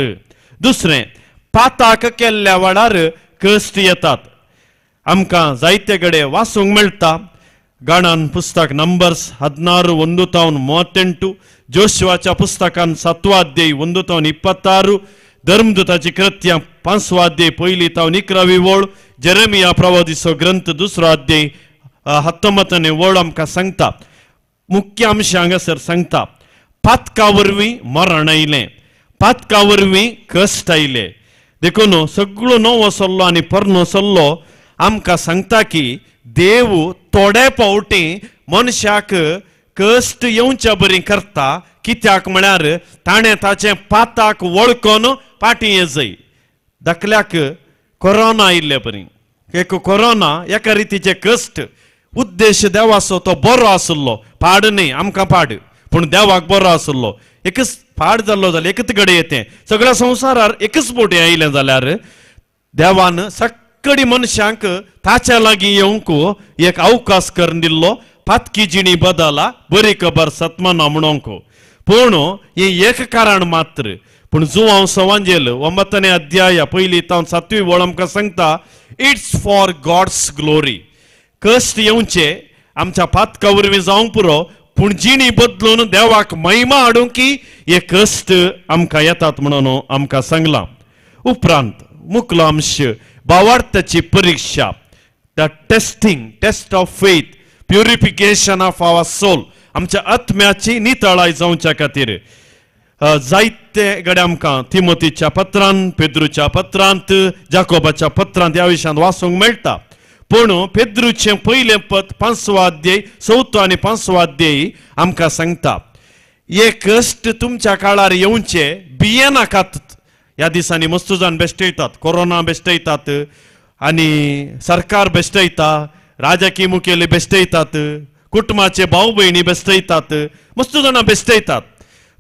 दुसरें, पाताक केल्ल्या वेळार कश्ट येतात. आमकां जायते कडेन वाचूंक मेळटा. गाणान पुस्तक नंबर्स 16 1 38, जोशुआच्या पुस्तकान 7 अध्याय 1 26, धर्मदूताची कृत्यां 5 अध्याय 1 11 वळ, जेरेमिया प्रवादीचो ग्रंथ 2 अध्याय 19 वळ आमकां सांगता. मुख्य अंश हांगासर सांगता, पातका वरवीं मरण आयलें, पातका वरवीं कश्ट आयले. देखून सगळो नवो सल्लो आनी पोरणो सल्लो आमकां सांगता की देव थोडे फावटी मनशाक कश्ट येवच्या बरी करता, कित्याक म्हळ्यार ताणें ताचें पाताक वळखून फाटीं येजय. धाकल्याक कोरोना आयिल्ले बरी, एक कोरोना एका रितीचे कश्ट, उद्देश देवाचो तो बरो आसलो, पाड न्ही आमकां पाड, पूण देवाक बरो आसलो. एकच पाड जाल्लो जाल्यार एकच कडेन येतें सगळ्या संवसारार एकच बोटी आयलें जाल्यार देवान सगळी मनशांक ताच्या लागीं येवंक एक अवकाश करून दिल्लो, पातकी जिणी बदला बरी खबर सतमाना म्हणोंक. पूण हें एक कारण मात्र. पूण जुवांव सवांजेल 9 अध्याय 1 7 वळ आमकां सांगता, it's for God's glory. कश्ट येवचे आमच्या पातका वरवीं जावंक पुरो, पूण जिणी बदलून देवाक महिमा हाडूंक की हे कश्ट आमकां येतात म्हणून आमकां सांगलां. उपरांत मुखलो अंश भावार्थाची परिक्षा, the testing, test of faith, purification of our soul, आमच्या आत्म्याची नितळाय जावच्या खातीर जायते गड्या आमकां तिमोतीच्या पत्रांत, पेद्रूच्या पत्रांत, जाकोबाच्या पत्रांत ह्या विशयांत वाचूंक मेळटा. पूण पेद्रूचें पयलें पद 5 अध्याय 4 आनी 5 अध्याय आमकां सांगता, हे कश्ट तुमच्या काळार येवचे भियेनाकात. ह्या दिसांनी मस्त जाण बेश्टयतात, कोरोना बेश्टयतात आनी सरकार बेश्टयता, राजकीय मुखेली बेश्टयतात, कुटुंबाचे भाव भयणी बेश्टयतात, मस्त जाणां बेश्टयतात.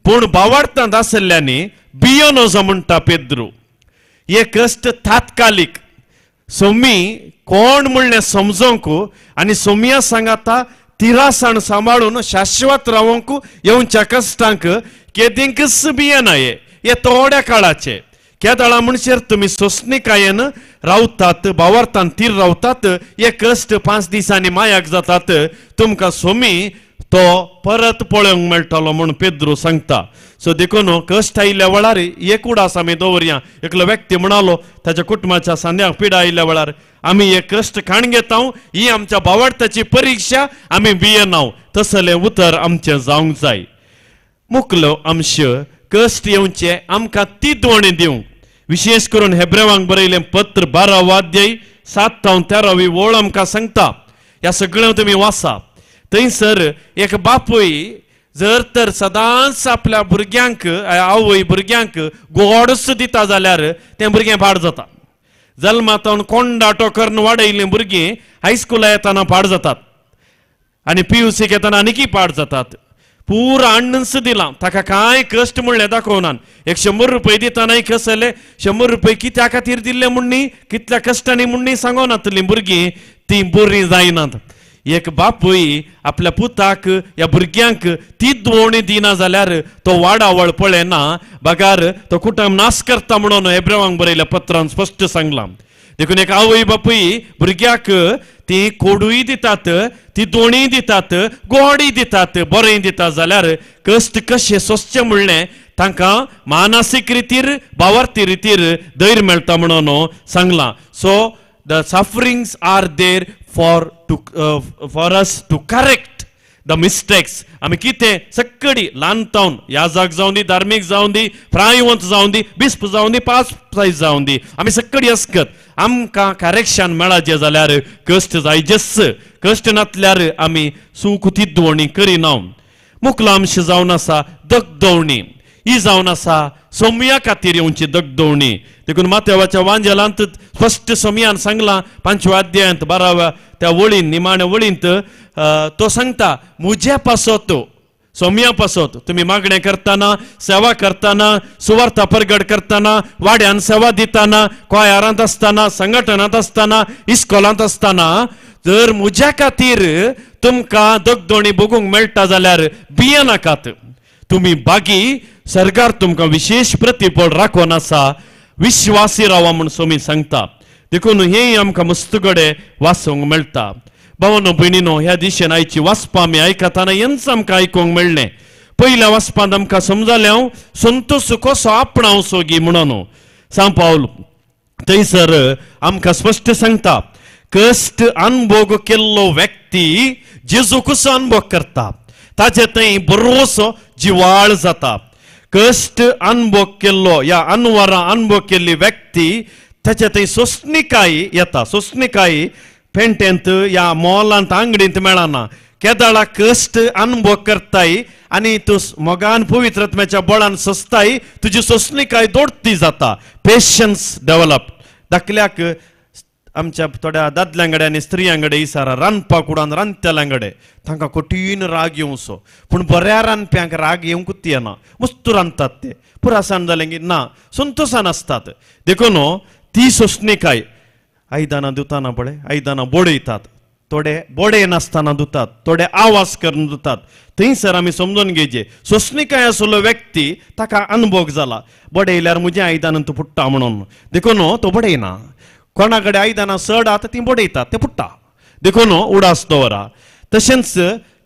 पूण भावार्थांत आशिल्ल्यांनी भियेनो म्हणटा पेद्रू, हे कश्ट तात्कालीक, सोमी कोण म्हणलें समजोंक आनी सोमिया सांगाता तिरासाण सांबाळून शाश्वत रावंक येवच्या कश्टांक केदींकच भियेना. हे थोड्या काळाचे केदळा म्हणसर तुमी सोंसणिकायेन रावतात, भावार्थान तीर रावतात, हे कश्ट 5 दिसांनी मायाक जातात, तुमकां सोमी तो परत पळोवंक मेळटलो म्हूण पेद्रू सांगता. सो देखून कश्ट आयिल्ल्या वेळार एक उडास आमी दवरया. एकलो व्यक्ती म्हणालो ताच्या कुटुंबाच्या सांद्यांक पिडा आयिल्ल्या वेळार, आमी हे कश्ट खाण घेता, ही आमच्या भावार्थाची परिक्षा, आमी भियेनाव. तसलें उतर आमचें जावंक जाय. मुखलो अंश कश्ट येवचे आमकां तिदवणी दिवंक, विशेश करून हेब्रेवांक बरयलें पत्र 12 अध्याय 7 13 वळ आमकां सांगता. ह्या सगळ्यांक तुमी वाचा. थंयसर एक बापूय जर तर सदांच आपल्या भुरग्यांक, आवय भुरग्यांक गोडच दिता जाल्यार तें भुरगें पाड जाता. जल्मातावन कोंडाटो करून वाडयल्लीं भुरगीं हायस्कुला येतना पाड जातात आनी पीयूसीक येतना आनीकय पाड जातात. पुरा अण्णच दिलां, ताका कांय कश्ट म्हणलें दाखोवनान. एक 100 रुपये दितनाय कसले 100 रुपये कित्या खातीर दिल्ले म्हूण न्ही, कितल्या कश्टांनी म्हूण न्ही सांगोनातलीं भुरगीं, तीं बरीं जायनात. एक बापूय आपल्या पुताक ह्या भुरग्यांक ती दवणी दिना जाल्यार तो वाडावळ पळयना, बगार तो कुटुंब नाश करता म्हणून हेब्रेवांक बरयल्या पत्रान स्पश्ट सांगलां. देखून एक आवय बापूय भुरग्याक ती कोडूय दितात, ती दोणीय दितात, गोडय दितात, बरें दितात जाल्यार कश्ट कशें सोंसचें म्हणलें तांकां मानसीक रितीर भावार्थी रितीर धैर्य मेळटा म्हणून सांगलां. So the sufferings are there for us to correct the mistakes. आमी कितें सक्कडी ल्हान तावन याजाक जावं दी, धार्मीक जावं दी, प्रायवंत जावं दी, बिस्प जावं दी, पास सायज जावं दी, आमी सक्कडी असकत आमकां करेक्शन मेळाचें जाल्यार कश्ट जायजेच. कश्ट नातल्यार आमी सूख तिद्वणी करिना. मुखलो अंश जावन आसा दगदवणी, ही जावन आसा सोम्या खातीर येवची दगदवणी. देखून मातेवाच्या वांजेलांत स्पश्ट सोमयान सांगलां 5व्या अध्यायांत 12व्या त्या वळीन निमाण्या वळींत तो सांगता, म्हज्या पासत सोमया पासत तुमी मागणें करतना, सेवा करतना, सुवार्था परगट करतना, वाड्यान सेवा दितना, कोयारांत आसतना, संघटनांत आसतना, इस्कोलांत आसतना जर म्हज्या खातीर तुमकां दगदवणी भोगूंक मेळटा जाल्यार भियेनाकात. तुमी बागी सरकार तुमकां विशेश प्रतिफळ राखून आसा, विश्वासी रावा म्हूण सोमी सांगता. देखून हें आमकां मस्त कडेन वाचूंक मेळटा. भावानो भयणीनो, ह्या दिशेन आयची वाचपां आमी आयकतना हेंच आमकां आयकूंक मेळ्ळें. पयल्या वाचपांत आमकां समजालें हांव संतोष कसो आपणावचो गी म्हणून. सांव पावल थंयसर आमकां स्पश्ट सांगता, कश्ट अनुभोग केल्लो व्यक्ती जेजू कसो अनुभव करता, ताचे थंय बरोसो जिवाळ जाता. कश्ट अनुभव केल्लो या अनवरां अनुभव केल्ली व्यक्ती ताचे थंय सोंसणिकाय येता. सोंसणिकाय पेंटेंत या मॉलांत आंगडींत मेळना. केदाळा कश्ट अनुभव करताय आनी तूं मोगान पवित्रत्म्याच्या बळान सोंसताय, तुजी सोंसणिकाय दोडती जाता. Patience develop. धाकल्याक आमच्या थोड्या दादल्यां कडेन आनी स्त्रियां कडेन इसारा रांदपा कुडान रांदतल्यां कडेन तांकां कठीण राग येवचो, पूण बऱ्या रांदप्यांक राग येवंकूच येना. मस्त रांदतात ते, पुरासान जालें की ना, संतोशान आसतात. देखून ती सोंसणिकाय. आयदनां धुताना पळय, आयदनां बडयतात, थोडे बडय नासतना धुतात, थोडे आवाज करून धुतात. थंयसर आमी समजून घेवचें सोंसणिकाय आसलो व्यक्ती ताका अनुभव जाला, बडयल्यार म्हजें आयदन तूं फुट्टा म्हणून. देखून तो बडयना. कोणा कडेन आयदनां चड आतां तीं बडयतात, तें फुट्टा. देखून उडास दवरा. तशेंच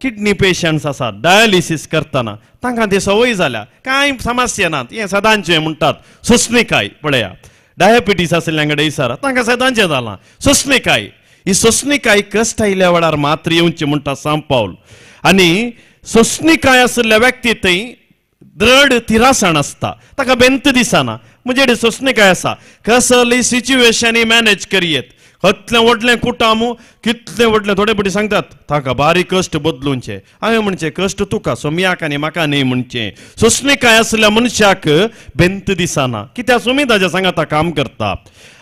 किडनी पेशंट्स आसात, डायलिसीस करतना तांकां ती संवय जाल्या, कांय समस्या नात, हें सदांचें म्हणटात. सोंसणिकाय पळया, डायबिटीस आशिल्ल्यां कडेन विचारा, तांकां सदांचें जालां. सोंसणिकाय, ही सोंसणिकाय कश्ट आयिल्ल्या वेळार मात्र येवची म्हणटा सांव पावल. आनी सोंसणिकाय आशिल्ल्या व्यक्ती थंय दृढ तिरासण आसता, ताका बेंत दिसना. म्हणजे सोंसणिकाय आसा, कसली सिच्युएशन मॅनेज करयेत. कितलें व्हडलें कुटाम, कितलें व्हडलें, थोडे पटी सांगतात ताका बारीक कश्ट बदलुंचे. हांवें म्हणचें कश्ट तुका सोमयाक आनी म्हाका न्ही म्हणचें. सोंसणिकाय आशिल्ल्या मनशाक बेंत दिसना, कित्याक सोमी ताज्या सांगाता काम करता.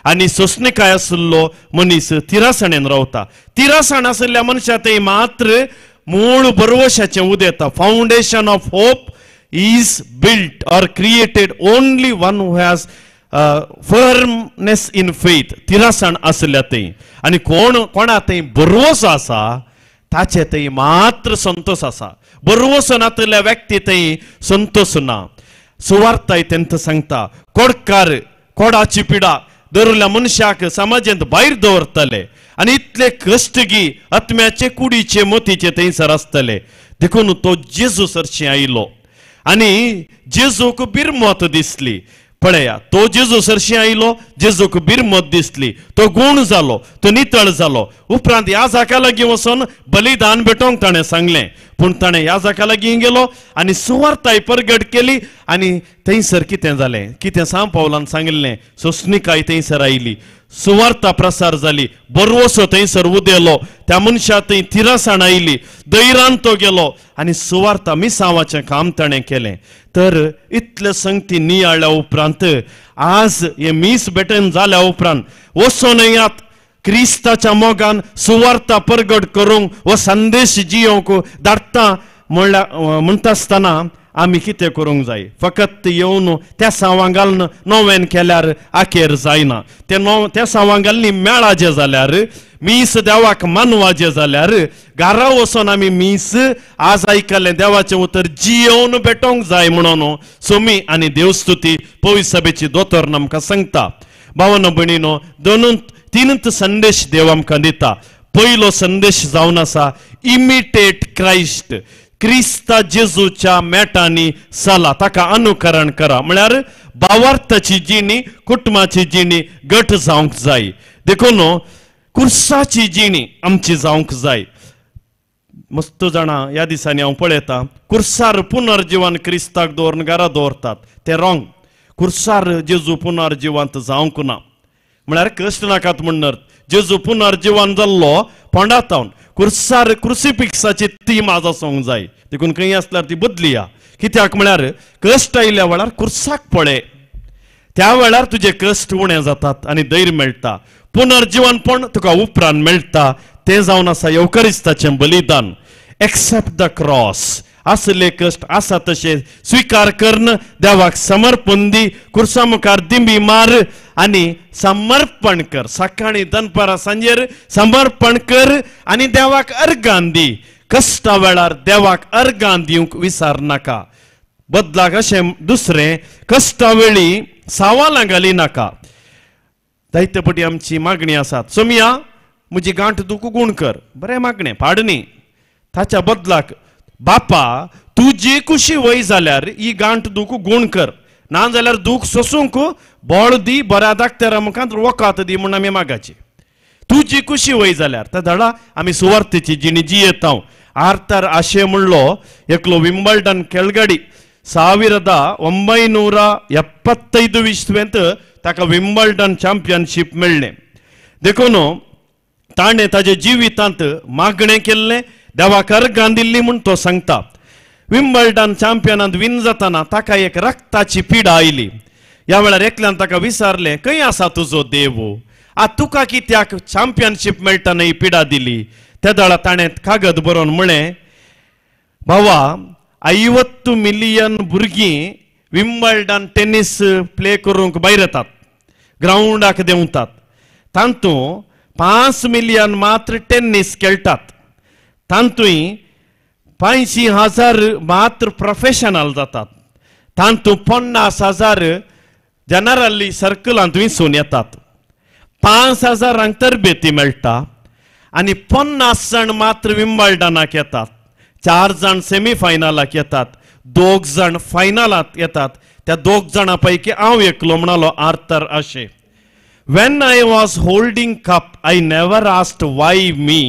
आनी सोंसणिकाय आशिल्लो मनीस तिरासणेन रावता. तिरासण आशिल्ल्या मनशा थंय मात्र मूळ बरवशाचें उदेता. Foundation of hope is built or created only one who has firmness in faith. तिरासण आसल्या थंय आनी कोण कोणा थंय बरवसो आसा ताचे थंय मात्र संतोष आसा. बरवसो नातल्या व्यक्ती थंय संतोष ना. सुवार्थाय तेंत सांगता, कोडकार कोडाची पिडा दरुल्या मनशाक समाजांत भायर दवरतले आनी इतले कश्ट गी आत्म्याचे कुडीचे मोतीचे थंयसर आसतले. देखून तो जेजू सरशी आयलो आनी जेजूक बिरमत दिसली. पळया, तो जेजू सरशी आयलो, जेजूक बिरमत दिसली, तो गूण जालो, तो नितळ जालो. उपरांत याजका लागीं वचून बलिदान भेटोवंक ताणें सांगलें, पूण ताणें याजका लागीं गेलो आनी सुवार्थाय परगट केली. आनी थंयसर कितें जालें, कितें सांव पावलान सांगिल्लें, सोंसणिकाय थंयसर आयली, सुवार्ता प्रसार जाली, बरवसो थंयसर उदेलो, त्या मनशा थंय तिरासण आयली, दैरान तो गेलो आनी सुवार्ता मिसांवाचें काम ताणें केलें. तर इतले संगती नियाळ्या उपरांत आज हे मीस भेटन जाल्या उपरांत वचोन येयात क्रिस्ताच्या मोगान सुवार्ता परगट करूंक हो संदेश जियोवंक धाडटा म्हणल्यार म्हणटा आसतना आमी कितें करूंक जाय. फकत येवन त्या सावां घालून नोवेन केल्यार आखेर जायना. ते त्या सावां घालून मेळाचें जाल्यार, मीस देवाक मानवाचें जाल्यार घरा वचोन आमी मीस आज आयकलें देवाचें उतर जियोवन भेटोवंक जाय म्हणून सोमी आनी देवस्तुती पवित्र सभेची दोतोर आमकां सांगता. भावानो भयणीनो, दोनून तीनच संदेश देव आमकां दिता. पयलो संदेश जावन आसा इमिटेट क्रायस्ट, क्रिस्ता जेजूच्या मेटांनी चला, ताका अनुकरण करा. म्हळ्यार भावार्थाची जिणी, कुटुंबाची जिणी घट जावंक जाय. देखून कुर्साची जिणी आमची जावंक जाय. मस्त जाणां ह्या दिसांनी हांव पळयतां कुर्सार पुनर्जिवन क्रिस्ताक दवरून घरा दवरतात, तें रॉंग. कुर्सार जेजू पुनर्जिवंत जावंक ना, म्हळ्यार कश्ट नाकात म्हणणार. जेजू पुनर्जिवन जाल्लो फोंडातावन कुर्सार क्रुसिफिक्साची ती माज आसूंक जाय. देखून खंय आसल्यार ती बदलिया. कित्याक म्हळ्यार कश्ट आयिल्ल्या वेळार कुर्साक पळय, त्या वेळार तुजे कश्ट उणें जातात आनी धैर्य मेळटा, पुनर्जिवनपण तुका उपरांत मेळटा. तें जावन आसा येवकरिस्ताचें बलिदान. एक्सेप्ट the cross, असले कश्ट आसा तशें स्विकार करून देवाक समर्पण दी, कुर्सा मुखार दिंबी मार आनी समर्पण कर. सकाळी दनपारां सांजेर समर्पण कर आनी देवाक अर्गान दी. कश्टा वेळार देवाक अर्गान दिवंक विसर नाका. बदलाक अशें दुसरें, कश्टा वेळी सवालां घाली नाका. जायते पटी आमची मागणी आसात, सोमिया म्हजी गांठ दुखू गूण कर, बरें मागणें पाडणी. ताच्या बदलाक बापा तुजी कुशी वय जाल्यार ही गांठ दुखू गूण कर, ना जाल्यार दूख सोसूंक बळ दी, बऱ्या दाक्तरा मुखांत वखद दी म्हूण आमी मागाची. तुजी कुशी वय जाल्यार त्या धडा आमी सुवार्थेची जिणी जियेता. आर्थर आशे म्हणलो एकलो विंबल्डन खेळगडी 1975 इस्वेंत ताका विंबल्डन चॅम्पियनशीप मेळ्ळें. देखून ताणें ताज्या जिवितांत मागणें केल्लें, देवाक अर्गां दिल्ली म्हूण तो सांगता. विंबल्डन चॅम्पियनांत विन जाताना ताका एक रक्ताची पिडा आयली. ह्या वेळार एकल्यान ताका विचारलें, खंय आसा तुजो देव, आतां तुका कित्याक चॅम्पियनशीप मेळटना ही पिडा दिली? त्या वेळार ताणें कागद बरोवन म्हळें, भावा 50 मिलियन भुरगीं विंबल्डन टेनीस प्ले करूंक भायर येतात, ग्रावंडाक देंवतात, तातूंत 5 मिलियन मात्र टेनीस खेळटात, तातूंय 85,000 मात्र प्रोफेशनल जातात, तातूंत 50,000 जनरली सर्कलांत विसून येतात, 5,000 तरबेती मेळटा आनी 50 जाण मात्र विंबल्डनाक येतात, 4 जाण सेमीफायनलाक येतात, 2 जाण फायनलांत येतात. त्या 2 जाणां पैकी हांव एकलो म्हणालो Arthur Ashe. When I was holding cup I never asked why me,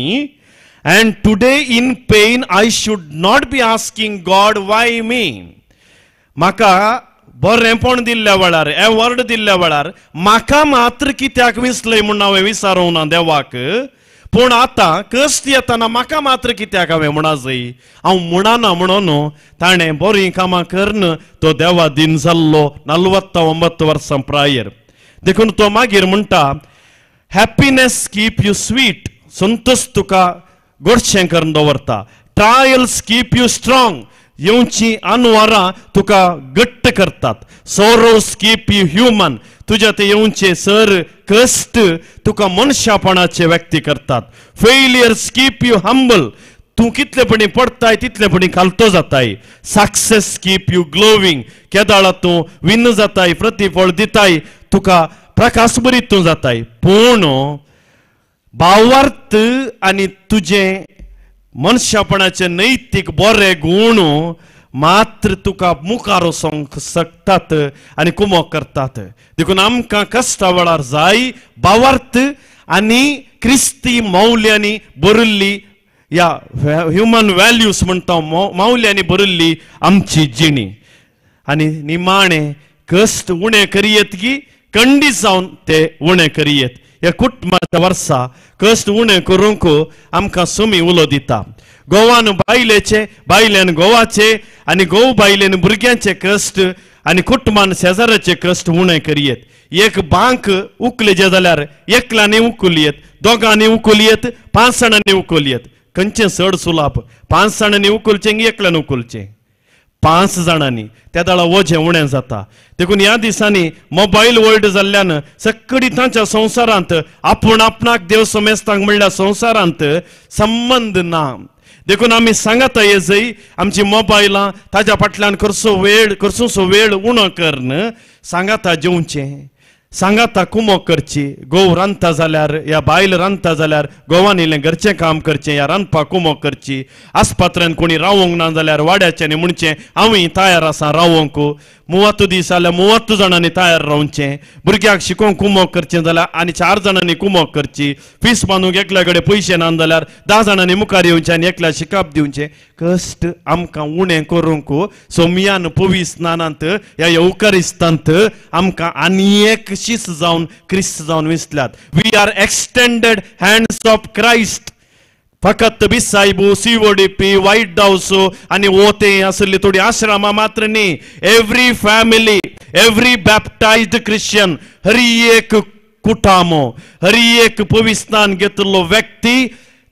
and today in pain I should not be asking God why me. म्हाका बरेंपण दिल्ल्या वेळार, एवॉर्ड दिल्ल्या वेळार म्हाका मात्र कित्याक विसलय म्हूण हांवें विचारूंक ना देवाक, पूण आतां कश्ट येतना म्हाका मात्र कित्याक हांवें म्हणा जाय, हांव म्हणना म्हणून ताणें बरीं कामां करून तो देवा दिन जाल्लो 49 वर्सां प्रायर. देखून तो मागीर म्हणटा, happiness keep you sweet, Santosh तुका गोडशें करून दवरता, ट्रायल्स कीप you strong, येवची अनवारां तुका घट्ट करतात, सोरोस कीप you human, तुज्या ते येवचे सर कश्ट तुका मनशापणाचे व्यक्ती करतात, फेलियर्स कीप you humble, तूं कितलेपणी पडताय तितलेपणी खालतो जाताय, सक्सेस कीप you glowing, केदाळा तूं विन्न जाताय, प्रतिफळ दिताय, तुका प्रकाश बरीत तूं जाताय. पूण भावार्थ आनी तुजें मनशापणाचे नैतीक बरे गूण मात्र तुका मुखार वचोंक शकतात आनी कुमोक करतात. देखून आमकां कश्टा वेळार जाय भावार्थ आनी क्रिस्ती मौल्यांनी भरिल्ली, ह्या ह्युमन व्हॅल्यूज म्हणटा मौल्यांनी भरिल्ली आमची जिणी. आनी निमाणें कश्ट उणें करयेत की कंडी जावन ते उणें करयेत. ह्या कुटुंबाच्या वर्सा कश्ट उणें करूंक आमकां सुमी उलो दिता. गोवान बायलेचे, बायल्यान गोवाचे आनी गोव बायलेन भुरग्यांचे कश्ट आनी कुटुंबान शेजाराचे कश्ट उणें करयेत. एक बांक उखलेचे जाल्यार एकल्यांनी उखलयेत, दोगांनी उखलयेत, 5 जाणांनी उखलयेत. खंयचें चड सुलाप, 5 जाणांनी उखलचें की एकल्यान उखलचें? 5 जाणांनी. त्या वेळार वजें उणें जाता. देखून ह्या दिसांनी मोबायल वर्ल्ड जाल्ल्यान सगळी तांच्या संवसारांत आपूण आपणाक देव समेस्तांक म्हणल्यार संवसारांत संबंद ना. देखून आमी सांगता ये जय आमची मोबायलां ताज्या फाटल्यान करसो वेळ करसोसो वेळ उणो करून सांगाता जेवचें, सांगाता कुमोक करची. गोव रांदता जाल्यार या बायल रांदता जाल्यार गोवान इल्लें घरचें काम करचें, या रांदपाक कुमोक करची. आस्पात्र्यान कोणी रावोंक ना जाल्यार वाड्याच्यांनी म्हणचें हांवूय तयार आसा रावोंक. 30 दीस जाल्यार 30 जाणांनी तयार रावचें. भुरग्याक शिकोवंक कुमोक करचें जाल्यार आनी 4 जाणांनी कुमोक करची. फीस बांदूंक एकल्या कडेन पयशे ना जाल्यार 10 जाणांनी मुखार येवचें आनी एकल्या शिकाप दिवचें. कश्ट आमकां उणें करूंक सोमयान पवीस स्नानांत ह्या येवकारिस्तांत आमकां आनी एक शीस जावन क्रिस्त जावन विसल्यात. We are extended hands of Christ. फकत बिसायबू, सीओडीपी, व्हायट हाऊस आनी ओते आसली थोडी आश्रमा मात्र न्ही. Every family, every baptised Christian, हर एक कुटामो, हर एक पविस्तान घेतिल्लो व्यक्ती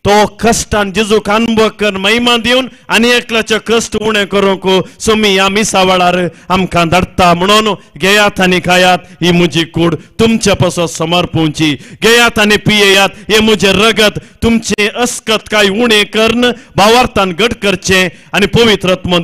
तो कश्टान जेजूक अनुभव कर महिमा दिवन आनी एकल्याचे कश्ट उणें करूंक सोमी ह्या मिसा वेळार आमकां धाडटा. म्हणून घेयात आनी खायात, ही म्हजी कूड तुमचे पासत समर्पूंची. घेयात आनी पियेयात, हें म्हजें रगत तुमचें अस्कत काय उणें करून भावार्थान घट करचें आनी पवित्र आत्मो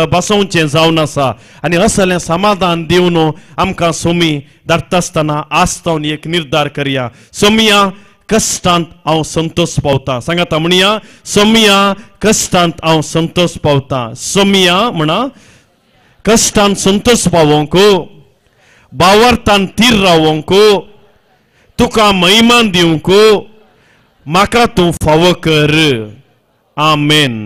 बसोवचें जावन आसा. आनी असलें समाधान दिवन आमकां सोमी धाडटा आसतना आस्तावन एक निर्धार करया, सोमिया कश्टांत हांव संतोष पावता. सांगाता म्हणया, सोमिया कश्टांत हांव संतोष पावता. सोमिया म्हणा, कश्टांत संतोष पावोंक, भावार्थान थीर रावोंक, तुका महिमा दिवंक म्हाका तूं फावो कर. आमेन.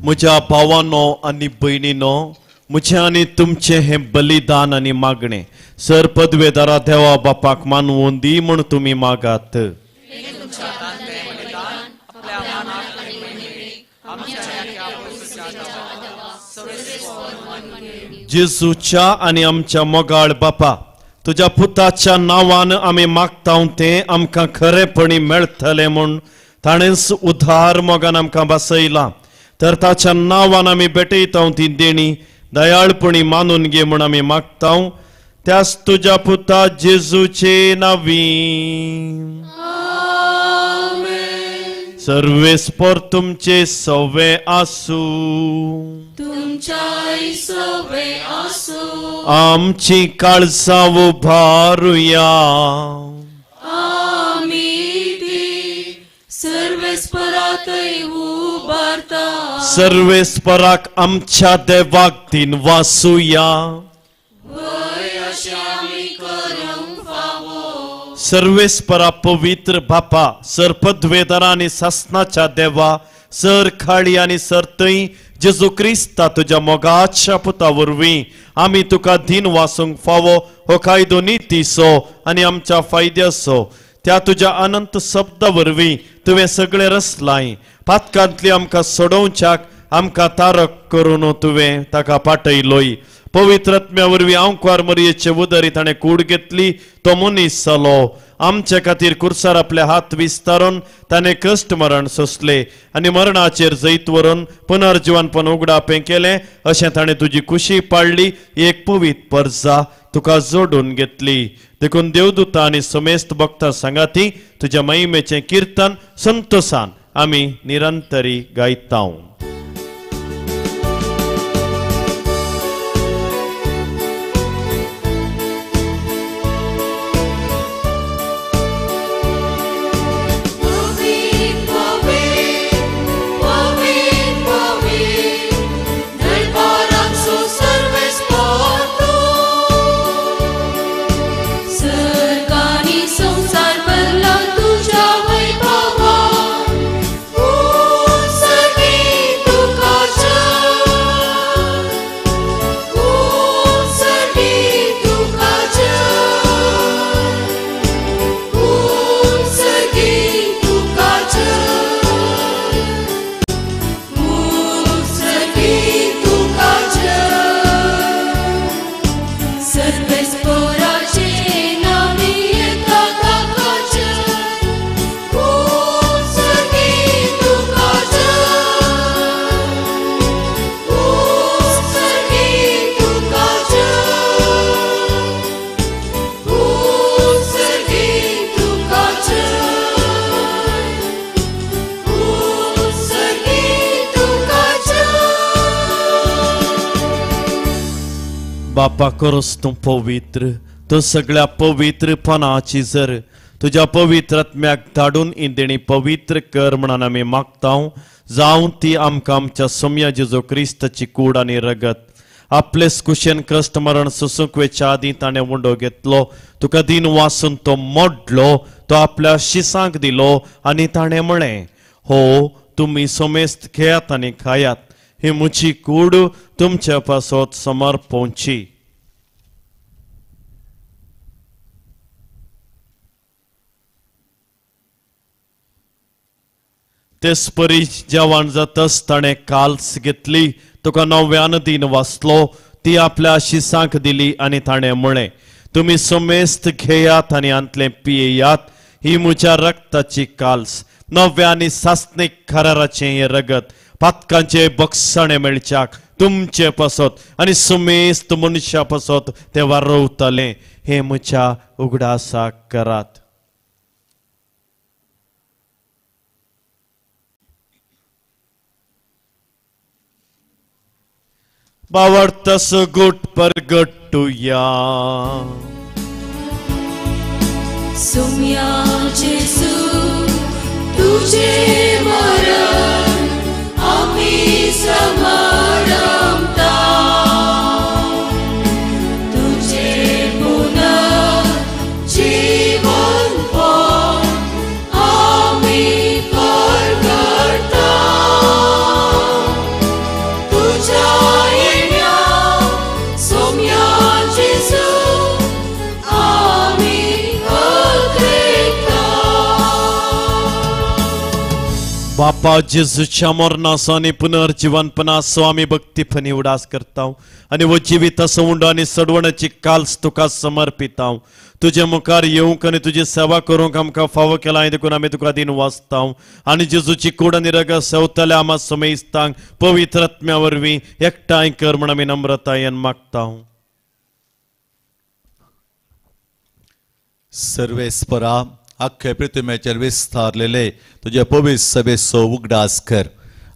म्हज्या भावानो आनी भयणीनो, म्हजें आनी तुमचें हें बलिदान आनी मागणें सर पदवेदारा देवा बापाक मानवून दी म्हूण तुमी मागात. जेजूच्या आनी आमच्या मोगाळ बापा, तुज्या पुताच्या नांवान आमी मागता तें आमकां खरेपणी मेळटलें म्हूण ताणेंच उधार मोगान आमकां बसयलां. तर ताच्या नांवान आमी भेटयता ती देणी दयाळपणी मानून घे म्हूण आमी मागता, त्याच तुज्या पुता जेजूचे नांवी. सर्वेस्पर तुमचे सवे आसूं, आमची काळजां उबारुया. सर्वेस्पराक आमच्या देवाक दिन वासुया. सर्वेस्परा पवित्र बापा, सर पदवेदारा आनी सासनाच्या देवा, सर खाळी आनी सर थंय जेजू क्रिस्ता तुज्या मोगाच्या पुता वरवीं आमी तुका दिन वासूंक फावो हो कायदो नितीचो आनी आमच्या फायद्याचो. त्या तुज्या अनंत शब्दा वरवीं तुवें सगळें रचलाय. पातकांतली आमकां सोडोवच्याक आमकां तारक करून तुवें ताका पाटयलोय. पवित्र आत्म्या वरवीं आंकवार मरयेचे उदरी ताणें कूड घेतली, तो मनीस जालो. आमचे खातीर कुर्सार आपले हात विस्तारून ताणें कश्ट मरण सोंसले आनी मरणाचेर जैत व्हरून पुनर्जिवनपण उगडापें केलें. अशें ताणें तुजी खुशी पाडली. एक पवित्र परजा तुका जोडून घेतली. देखून देवदूता आनी समेस्त भक्तां सांगाती तुज्या महिमेचें किर्तन संतोसान आमी निरंतरी गायता. बापा करोस तूं पवित्र, तूं सगळ्या पवित्रपणाची जर तुज्या पवित्र आत्म्याक धाडून इंदेणी पवित्र कर म्हणून आमी मागता. जावं ती आमकां आमच्या सोम्या जेजू क्रिस्ताची कूड आनी रगत. आपलेच कुशेन कश्ट मरण सोसूंक वेच्या आदीं ताणें उंडो घेतलो, तुका दिन वासून तो मोडलो, तो आपल्या शिसांक दिलो आनी ताणें म्हळें, हो तुमी सोमेस्त घेयात आनी खायात, ही म्हजी कूड तुमच्या पासत समर्पोवची. तेच परी जेवण जातच ताणें काल्स घेतली, तुका नव्यान दिन वाचलो, ती आपल्या शिसांक दिली आनी ताणें म्हळें, तुमी समेस्त घेयात आनी आंतलें पियेयात, ही म्हज्या रक्ताची काल्स, नव्या आनी सासणीक कराराचें हें रगत, पातकांचे बक्षाणे मेळच्याक तुमचे पासत आनी समेस्त मनशा पासत तें वारवतलें, हें म्हज्या उगडासाक करात. बावडतस गुट परगटुया. सोम्या जेजू तुझे मरण आमी समारंभता, तुझे पुनर्जीवनपण आमी परगटता, तुझ्या येण्या सोम्या जेजू आमी अग्रेता. बापा जेजूच्या मरणाचो आनी पुनर्जीवनपणाचो आमी भक्तीपणी उडास करता आनी हो जिविताचो उंडो आनी सडवणाची काल्स तुका समर्पिता. तुजे मुखार येवंक आनी तुजी सेवा करूंक आमकां फावो केला देखून आमी तुका दिन वाचता आनी जेजूची कूड आनी रगत सेवतल्या आमा समेस्तांक पवित्र आत्म्या वरवीं एकठांय कर म्हूण आमी नम्रतायेन मागता. सर्वेस्परा आख्खे पृथ्वीचेर विस्तारलेले तुजे पवित्र सभेचो उगडास कर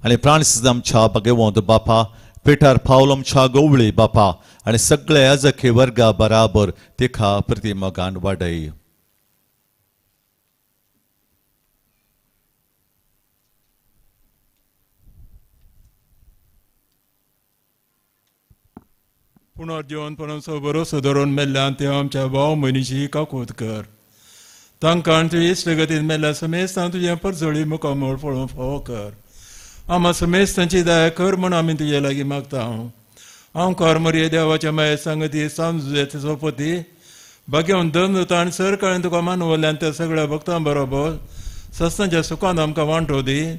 आनी फ्रांसीस आमच्या भगवंत बापा, पिटर पावल आमच्या गवळी बापा आनी सगळे अजकी वर्गा बराबर तिका प्रतिमगान वाडय. पुनर्जीवनपणाचो भरोसो धरून मेल्ल्यान ते आमच्या भाव भयणीची काकूत कर, तांकां तुजे इश्टगतीन मेल्ल्या समेस्तांक तुजें परजळी मुखामळ पळोवंक फावो कर. आमा समेस्तांची दया कर म्हूण आमी तुजे लागीं मागता. हांव कर मरये देवाच्या माये सांगती सांजुचे सोपती भाग्यवन दंद आनी सरकारान तुका मानवल्यान त्या सगळ्या भक्तां बरोबर सस्तांच्या सुखान आमकां वांटो दी,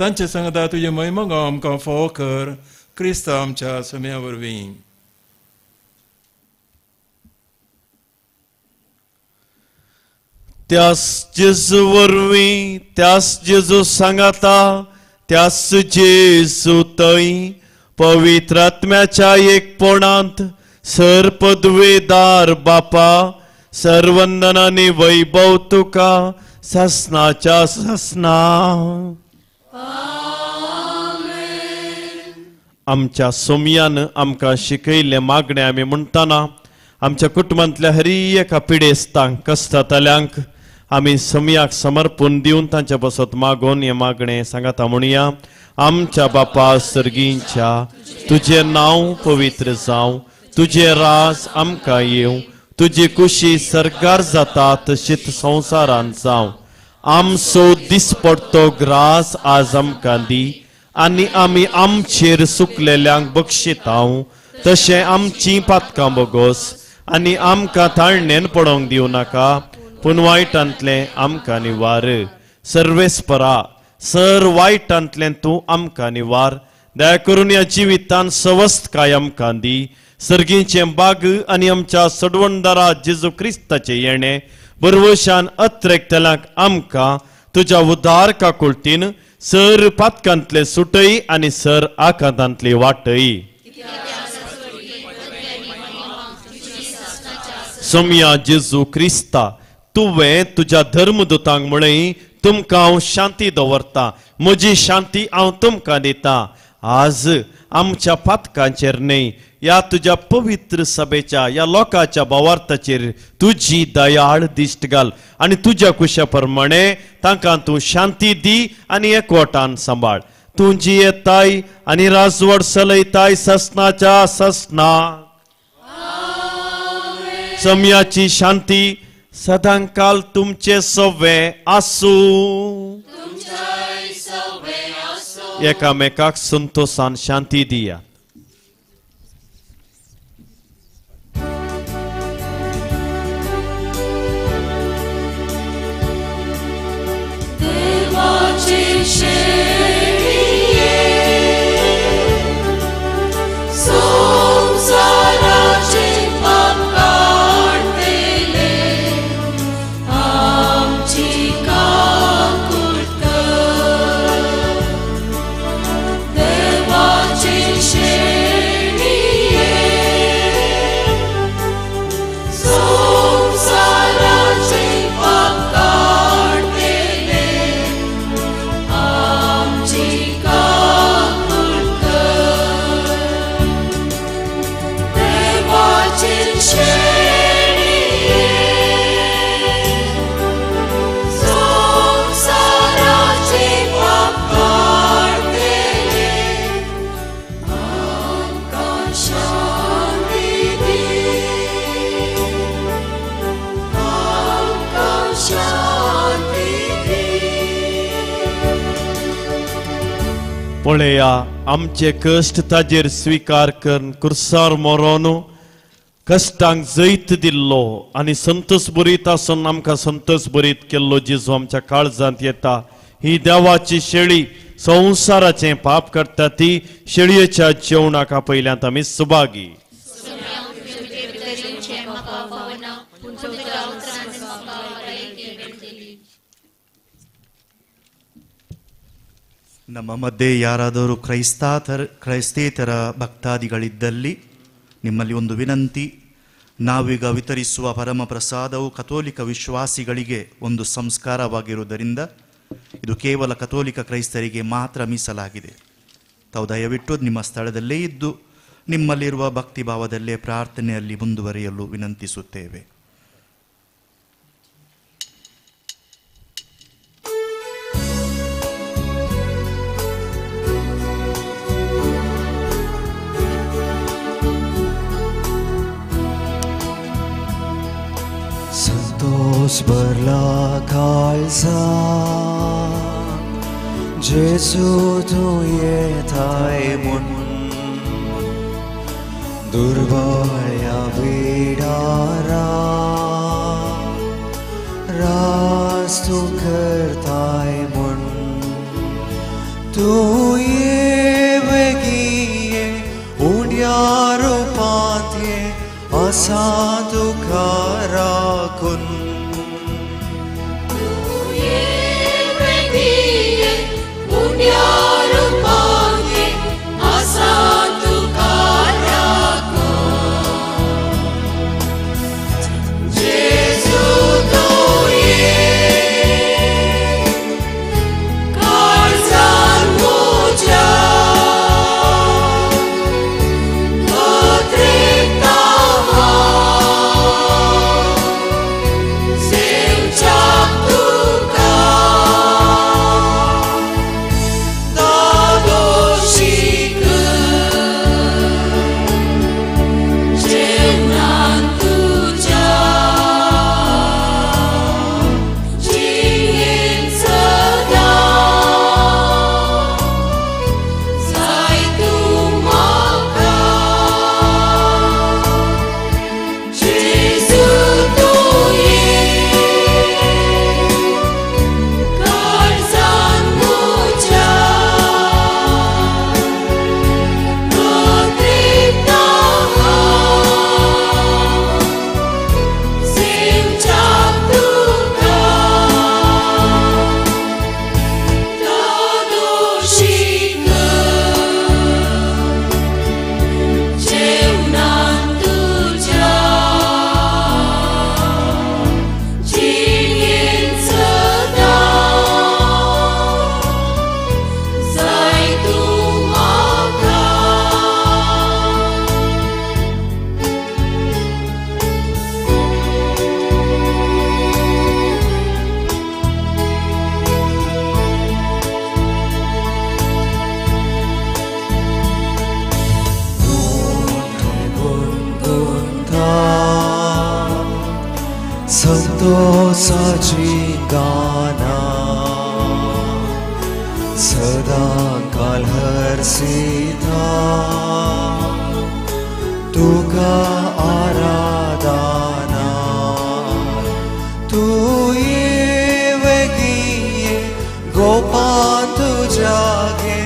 तांचे सांगता तुजे महिमा आमकां फावो कर, क्रिस्ता आमच्या सम्या वरवीं. त्यास जेजू वरवीं, त्यास जेजू सांगाता, त्यास जेजू थंय पवित्र आत्म्याच्या एकपणांत सर पदवेदार बापा सर्वंदनानी वैभव तुका ससनाच्या ससना. आमच्या सोमयान आमकां शिकयल्लें मागणें आमी म्हणटना आमच्या कुटुंबांतल्या हरी एका पिडेस्तांक कश्टांतल्यांक आमी सोमयाक समर्पण दिवन तांच्या पासत मागोवन हें मागणें सांगाता म्हणया. आमच्या बापा सर्गींच्या तुजें नांव पवित्र जावं, तुजें राज आमकां येवं, तुजी कुशी सरकार जाता तशीच संवसारांत जावं. आमचो दिसपडतो ग्रास आज आमकां दी आनी आमी आमचेर सुकलेल्यांक बक्षितांव तशें आमचीं पातकां बोगोस आनी आमकां ताळणेन पडोवंक दिवं नाका पूण वायटांतलें आमकां निवार. सर्वेस्परा सर वायटांतलें तूं आमकां निवार. दया करून ह्या जिवितान सवस्तकाय आमकां दी. सर्गीचें बाग आनी आमच्या सडवणदारा जेजू क्रिस्ताचें येणें बरवशान अत्रेकतल्यांक आमकां तुज्या उदार काकुळतीन सर पातकांतले सुटय आनी सर आकांतांतली वाटय. सोमया जेजू क्रिस्ता तुवें तुज्या धर्मदूतांक म्हळें तुमकां हांव शांती दवरता, म्हजी शांती हांव तुमकां दिता. आज आमच्या पातकांचेर न्हय ह्या तुज्या पवित्र सभेच्या ह्या लोकांच्या भावार्थाचेर तुजी दयाळ दिश्ट घाल आनी तुज्या कुशा प्रमाणे तांकां तूं शांती दी आनी एकवटान सांबाळ. तूं जियेताय आनी राजवट चलयताय ससनाच्या ससना. समयाची शांती सदांकाल तुमचे सवे आसूं. एकामेकाक संतोषान शांती दिया. पळया आमचे कश्ट ताजेर स्विकार करून कुर्सार मरोन कश्टांक जैत दिल्लो आनी संतोष बरीत आसून आमकां संतोष बरीत केल्लो जेजू आमच्या काळजांत येता. ही देवाची शेळी संवसाराचें पाप करता ती शेळयेच्या जेवणाक आपयल्यांत आमी सुभागी. ನಮ್ಮ ಮಧ್ಯೆ ಯಾರಾದರೂ ಕ್ರೈಸ್ತೇತರ ಭಕ್ತಾದಿಗಳಿದ್ದಲ್ಲಿ ನಿಮ್ಮಲ್ಲಿ ಒಂದು ವಿನಂತಿ. ನಾವೀಗ ವಿತರಿಸುವ ಪರಮ ಪ್ರಸಾದವು ಕಥೋಲಿಕ ವಿಶ್ವಾಸಿಗಳಿಗೆ ಒಂದು ಸಂಸ್ಕಾರವಾಗಿರುವುದರಿಂದ ಇದು ಕೇವಲ ಕಥೋಲಿಕ ಕ್ರೈಸ್ತರಿಗೆ ಮಾತ್ರ ಮೀಸಲಾಗಿದೆ. ತಾವು ದಯವಿಟ್ಟು ನಿಮ್ಮ ಸ್ಥಳದಲ್ಲೇ ಇದ್ದು ನಿಮ್ಮಲ್ಲಿರುವ ಭಕ್ತಿಭಾವದಲ್ಲೇ ಪ್ರಾರ್ಥನೆಯಲ್ಲಿ ಮುಂದುವರಿಯಲು ವಿನಂತಿಸುತ್ತೇವೆ. संतोष भरला काळजा जेजू तूं येताय म्हूण दुर्बळ्या विडारा राज तूं करताय म्हूण तूं ये बेगीन ये उण्या रुपांत ये आसा तुका राखून. संतोषाची गाना सदां काल हरसिता तुका आराधना तूं ये वेगीं गोपां तुज्या गे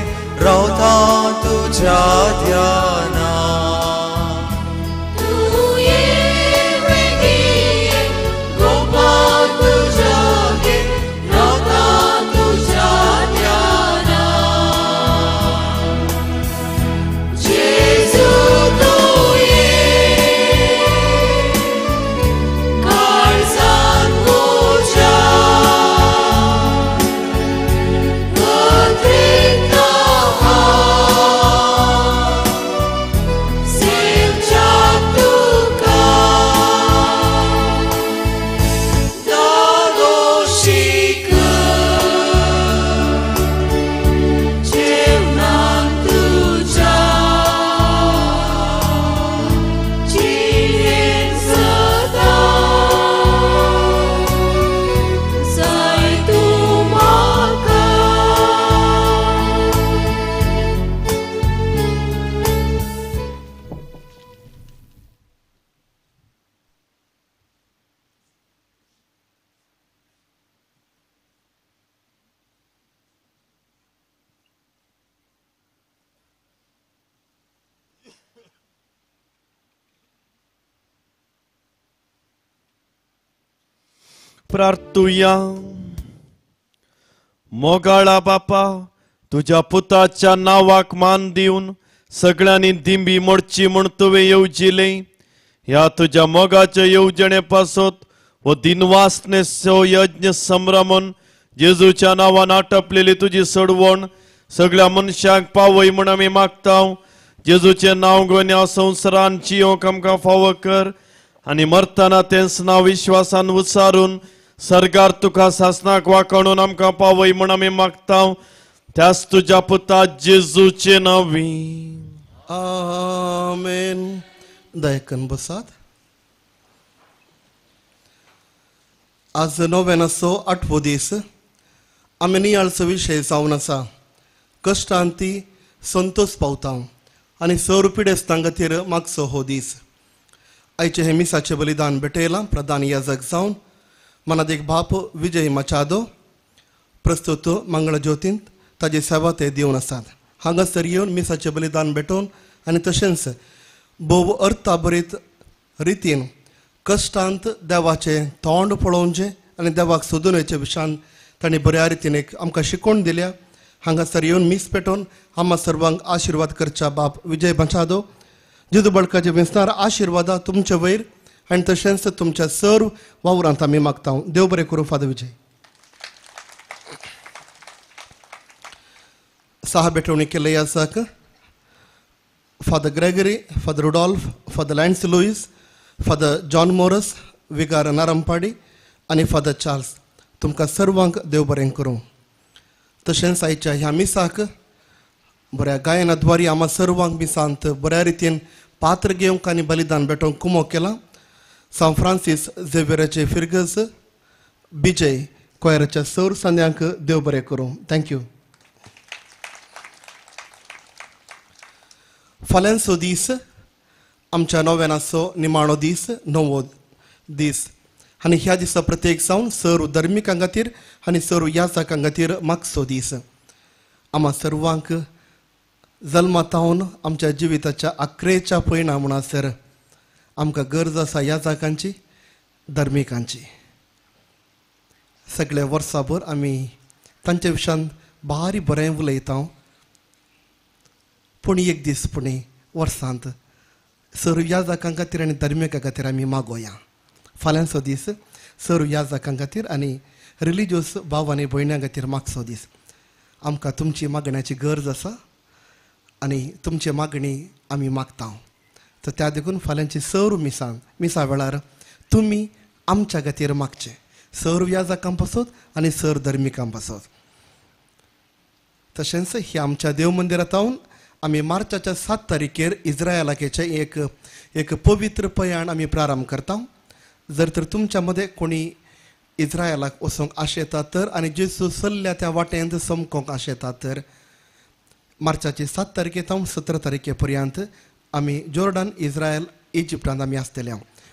रावता तुज्या ध्याना प्रार्थुया. मोगाळा बापा, तुज्या पुताच्या नांवाक मान दिवन सगळ्यांनी दिंबी मोडची म्हूण तुवें येवजिलें. ह्या तुज्या मोगाचे येवजणे पासत हो दिनवासनेचो यज्ञ संभ्रमून जेजूच्या नांवान आटपलेली तुजी सडवण सगळ्या मनशांक पावय म्हूण आमी मागता. जेजूचें नांव घेवन ह्या संवसारान जियोंक आमकां फावो कर आनी मरतना तेंच नांव विश्वासान उच्चारून सरकार तुका सासनाक वांकडून आमकां पावय म्हूण आमी मागता. त्याच तुज्या पुता जेजूचे नांवी आमेन. दयकन बसात. आज नोवेनाचो आठवो दीस. आमी नियाळचो विशय जावन आसा कश्टांती संतोष पावता आनी सर पिडेस्तां खातीर मागचो हो दीस. आयचें हें मिसाचें बलिदान भेटयलां प्रधान याजक जावन मनादेक बाप विजय माचादो प्रस्तुत मंगळज्योतींत ताजी सेवा ते दिवन आसात. हांगासर येवन मिसाचें बलिदान भेटोवन आनी तशेंच भोव अर्थाभरीत रितीन कश्टांत देवाचें तोंड पळोवचें आनी देवाक सोदून वयचें विशयान तांणी बऱ्या रितीन एक आमकां शिकोवन दिल्या. हांगासर येवन मीस पेटोवन आम्हा सर्वांक आशिर्वाद करच्या बाप विजय माचादो जेजू बळकाचे वेसनार आशिर्वादा तुमचे वयर आनी तशेंच तुमच्या सर्व वावरांत आमी मागता. देव बरें करूं. फादर विजय. सहा भेटवणी केल्ले आसाक Father Gregory, Father Rudolph, Father Lance Luis, Father John Morris, vicar Narampadi आनी फादर चार्ल्स. तुमकां सर्वांक देव बरें करूं. तशेंच आयच्या ह्या मिसाक बऱ्या गायनाद्वारी आम्हा सर्वांक मिसांत बऱ्या रितीन पात्र घेवंक आनी बलिदान भेटोवंक कुमो केला. सांत फ्रांसीस झेवियराचे फिरगज बिजय कोयराच्या सर सांद्यांक देव बरें करूं. Thank you. फाल्यांचो दीस आमच्या नोवेनाचो निमाणो दीस, णवो दीस आनी ह्या दिसा प्रत्येक जावन सर्व धर्मिकां खातीर आनी सर्व याचकां खातीर मागचो दीस. आम्हा सर्वांक जल्मातावन आमच्या जिविताच्या आक्रेच्या पयणा म्हणसर आमकां गरज आसा याचकांची, धर्मिकांची. सगळे वर्साभर आमी तांच्या विशयान भारी बरें उलयता, पूण एक दीस पुणे वर्सांत सर्व याचकां खातीर आनी धर्मिकां खातीर आमी मागोया. फाल्यांचो दीस सर्व याचकां खातीर आनी रिलिजियस भाव आनी भयण्यां खातीर मागचो दीस. आमकां तुमची मागण्याची गरज आसा आनी तुमची मागणी आमी मागता. तर त्या देखून फाल्यांची सर्व मिसां मिसा वेळार तुमी आमच्या खातीर मागचें, सर्व याचकां पासत आनी सर्व धर्मिकां पासत. तशेंच ही आमच्या देव मंदिरांत आमी मार्चाच्या 7 तारखेर इस्रायलाचें एक एक पवित्र पयाण आमी प्रारंभ करता. जर तर तुमच्या मदें कोणी इस्रायलाक वचूंक आशेता तर आनी जेजू चल्ल्या त्या वाटेंत समकोंक आशेता तर मार्चाचे 7 तारखे जावं 17 तारखे पर्यंत आमी जॉर्डन इस्रायल इजिप्टांत आमी आसतले.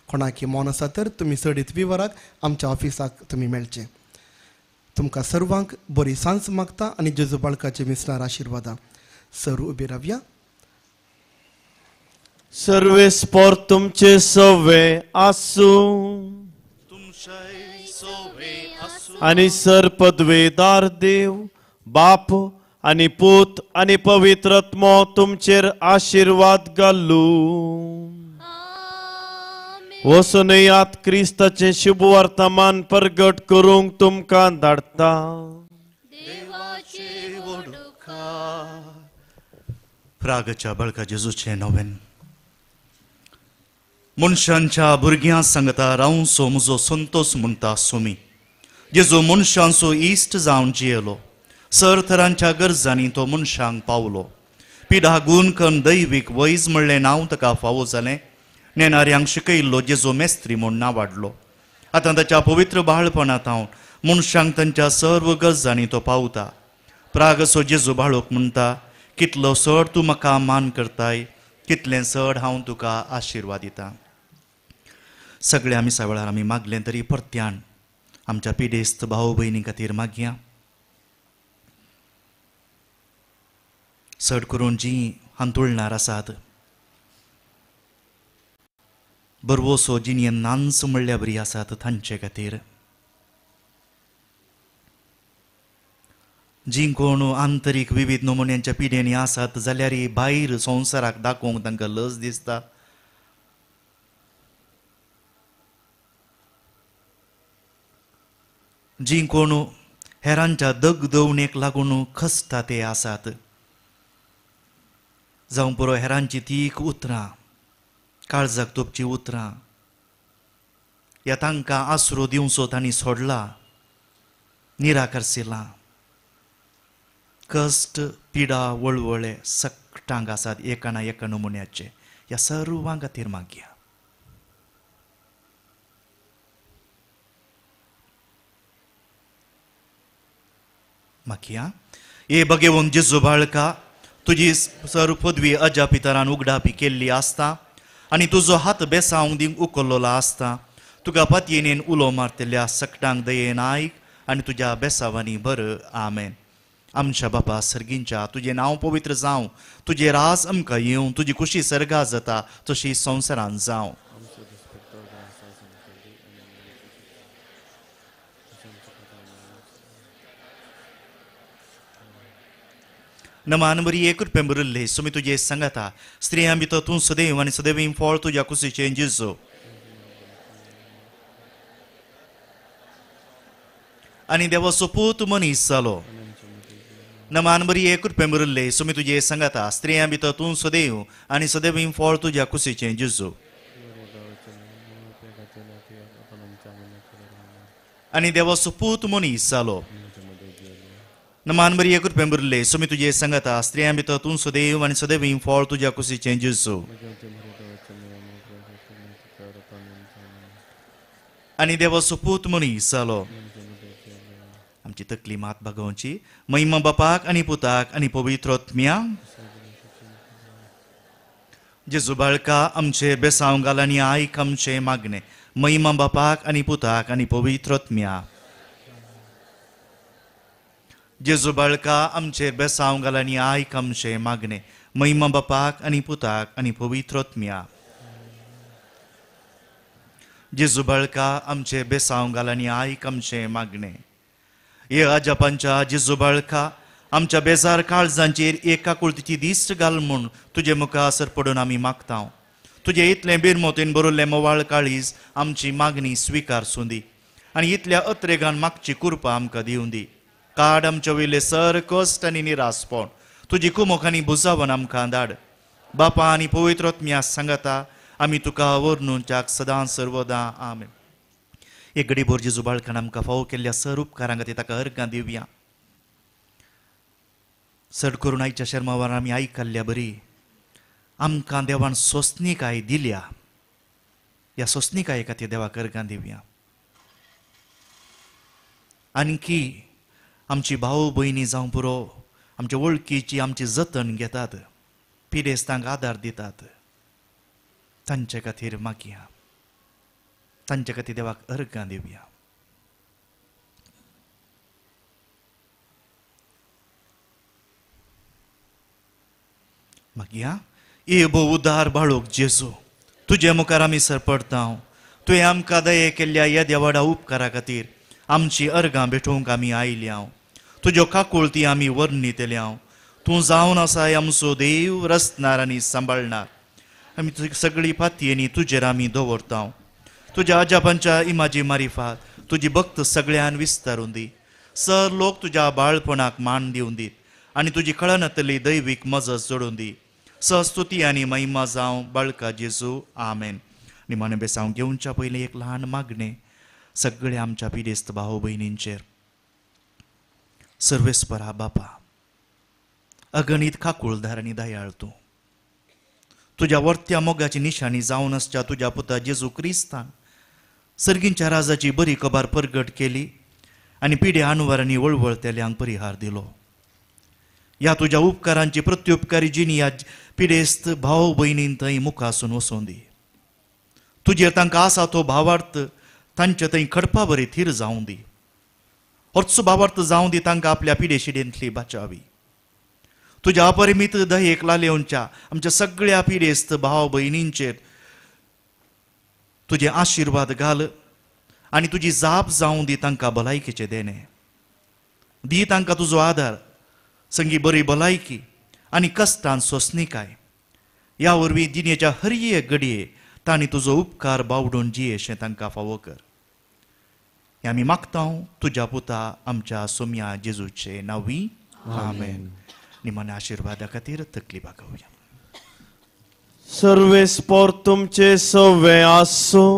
कोणाकी मन आसा तर तुमी चडीत विवराक आमच्या ऑफिसाक तुमी मेळचे. तुमकां सर्वांक बरी सांज मागता आनी जेजू बाळकाचे मिसणार आशिर्वादां. सर उबी रावया. सर्वेस्पोर तुमचे सवे आसूं आनी सर पदवेदार देव बाप आनी पूत आनी पवित्र आत्मो तुमचेर आशिर्वाद घालू. वचून यात क्रिस्ताचें शुभ वर्तमान प्रगट करूंक तुमकां धाडटा. प्रागच्या बळका जेजूचें नवेन मनशांच्या भुरग्यां सांगता रावंसो म्हजो संतोस म्हणटा सोमी. जेजू मनशांचो इश्ट जावन जियेलो. सर थरांच्या गरजांनी तो मनशांक पावलो. पिडा गुण कन दैवीक वैज म्हणलें नांव ताका फावो जालें. नेणाऱ्यांक शिकयल्लो जेजू मेस्त्री म्हूण नांवाडलो. आतां ताच्या पवित्र बाळपणांत हांव मनशांक तांच्या सर्व गरजांनी तो पावता. प्रागसो जेजू बाळोक म्हणटा कितलो चड तूं म्हाका मान करताय कितलें चड हांव तुका आशिर्वाद दितां. सगळे आमी वेळार आमी मागलें तरी परत्यान आमच्या पिडेस्त भाव भयणी खातीर मागया. चड करून जी हांतुळणार आसात बरवसो जिणेन नांच म्हणल्या बरी आसात तांचे खातीर. जी कोण आंतरीक विविध नमुन्यांच्या पिड्यांनी आसात जाल्यार भायर संवसाराक दाखोवंक तांकां लज दिसता. जी कोण हेरांच्या दगदवणेक लागून खसता ते आसात जावं पुरो हेरांची तीख उतरां काळजाक तोपची उतरां ह्या तांकां आसरो दिवचो तांणी सोडला निराकारशिला. कश्ट पिडा वळवळे सकटांक आसात एका ना एका नमुन्याचे. ह्या सर्वां खातीर मागया. मागया हे बगेवन जेजू बाळका तुजी सर पदवी अजा पितरान उगडापी केल्ली आसता आनी तुजो हात बेसावंक दिवंक उखल्लोलो आसता. तुका पातयेन उलो मारतल्या सकटांक दयेन आयक आनी तुज्या बेसावांनी बर. आमेन. आमच्या बापा सर्गींच्या तुजें नांव पवित्र जावं, तुजें राज आमकां येवं, तुजी खुशी सर्गा जाता तशी संवसारान जावं. नमान बरी एक रुपये बरयल्ले सुमी तुजे सांगाता स्त्रियां भितर तूं सदैव आनी सदैव फळ तुज्या कुशीचें जेजू. आनी देवाचो पूत मनीस जालो. नमान बरी एक रुपये बरयल्ले सुमी तुजे सांगाता स्त्रियां भितर तूं सदैव आनी सदैव फळ तुज्या कुशीचें जेजू. आनी देवाचो पूत मनीस जालो. नमान बरी एक रुपये बरयल्ले सुमी तुजे सांगाता स्त्रियां भितर तूं सदैव आनी सदैव फळ तुज्या कुशीचें जेजू. आनी देवाचो पूत मनीस जालो. आमची तकली मात बागोवची. महिमा बापाक आनी पुताक आनी पवित्र आत्म्या. जेजू बाळका आमचे बेसांव घाल आनी आयक आमचें मागणें. महिमा बापाक आनी पुताक आनी पवित्र आत्म्या. जेजू बाळका आमचेर बेसांव घाल आनी आयक आमचें मागणें. महिमा बापाक आनी पुताक आनी पवित्र आत्म्या. जेजू बाळका आमचेर बेसांव घाल आनी आयक आमचें मागणें. हे अजापांच्या जेजू बाळका आमच्या बेजार काळजांचेर एका कुळतीची दिश्ट घाल म्हूण तुजे मुखार पडून आमी मागता. तुजें इतलें बिरमोतीन बरयल्लें मोवाळ काळीज आमची मागणी स्विकार सुंदी आनी इतल्या अत्रेगान मागची कृपा आमकां दिवं दी. काड आमच्या वयले सर कश्ट आनी निरासपण तुजी कुमोक आनी भुजावन आमकां धाड. बापा आनी पवित्र आत्म्या सांगाता आमी तुका वर्णूंच्याक सदां सर्वदां. आमेन. एक घडी भर जेजू बाळकान आमकां फावो केल्ल्या सर उपकारां खातीर ताका अर्गां दिवया. चड करून आयच्या शेर्मावार आमी आयकल्ल्या बरी आमकां देवान सोंसणीकाय दिल्या. ह्या सोंसणीकाये खातीर देवाक अर्गां दिवया. आणखी आमची भाव भयणी जावं पुरो आमच्या वळखीची आमची जतन घेतात, पिडेस्तांक आदार दितात, तांचे खातीर मागया, तांचे खातीर देवाक अर्गां दिवया. मागया ए भो उदार बाळूक जेजू, तुजे मुखार आमी सरपडटा. तुवें आमकां दये केल्ल्या येद्या व्हडा उपकारा खातीर आमची अर्गां भेटोवंक आमी आयल्या. तुज्यो काकुळती आमी वर्णितल्या. तूं जावन आसाय आमचो देव, रचणार आनी सांबाळणार. आमी तुजी सगळी पातयेनी तुजेर आमी दवरता. तुज्या अजापांच्या इमाजी मारिफात तुजी भक्त सगळ्यान विस्तारून दी. सर लोक तुज्या बाळपणाक मान दिवन दीत आनी तुजी कळनातली दैवीक मजत जोडून दी. सस्तुती आनी महिमा जावं बाळका जेजू. आमेन. निमाणें बेसांव घेवच्या पयलीं एक ल्हान मागणें सगळ्या आमच्या पिडेस्त भाव भयणींचेर. सर्वेस्परा बापा, अगणीत काकुळदार आनी दयाळ तूं, तुज्या वर्त्या मोगाची निशाणी जावन आसच्या तुज्या पुता जेजू क्रिस्तान सर्गींच्या राजाची बरी खबर परगट केली आनी पिडे आनवरांनी वळवळतेल्यांक परिहार दिलो. ह्या तुज्या उपकारांची प्रत्युपकारी जिणी ह्या पिडेस्त भाव भयणीन थंय मुखासून वसोवन दी. तुजेर तांकां आसा तो भावार्थ तांचे थंय खडपा बरी थीर जावं दी. होच भावार्थ जावं दी तांकां आपल्या पिडेशिडेंतली बाचावी. तुज्या अपरिमीत दयेक लालेवच्या आमच्या सगळ्या पिडेस्त भाव भयणींचेर तुजे आशिर्वाद घाल आनी तुजी जाप जावं दी तांकां भलायकेचें देणें दी. तांकां तुजो आदार, संगी बरी भलायकी आनी कश्टान सोंसणीकाय. ह्या वरवीं जिणेच्या हर एक घडये तांणी तुजो उपकार बावडून जियेशें तांकां फावो कर. हें आमी मागता तुज्या पुता आमच्या सोम्या जेजूचे नांवी. आमेन. निमाण्या आशिर्वादा खातीर तकली बागोवया. सर्वेस्पोर तुमचे सवे आसूं,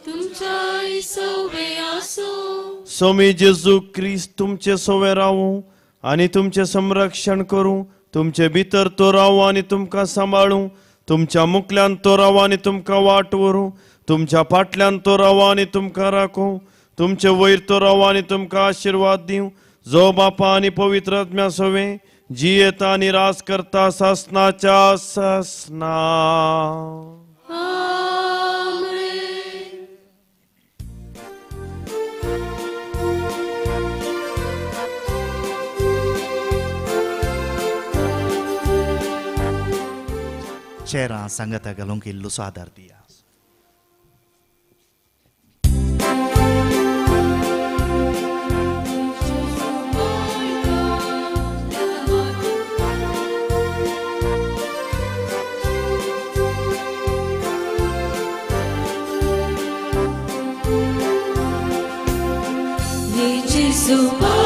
तुमच्याय सवे आसूं. स्वामी जेजू क्रिस्त तुमचे सवे रावूं आनी तुमचें संरक्षण करूं. तुमचे भितर तो रावूं आनी तुमकां सांबाळूं. तुमच्या मुखल्यान तो रावूं आनी तुमकां वाट व्हरूं. तुमच्या फाटल्यान तो रावूं आनी तुमकां राखूं. तुमचे वयर तो रावूं आनी तुमकां आशिर्वाद दिवं. जो बापा आनी पवित्र आत्म्या सवे जियेता आनी राज करता सासनाच्या सासना. चेहरा सांगाता घालूंक इल्लोसो आदार दिया. Gesù.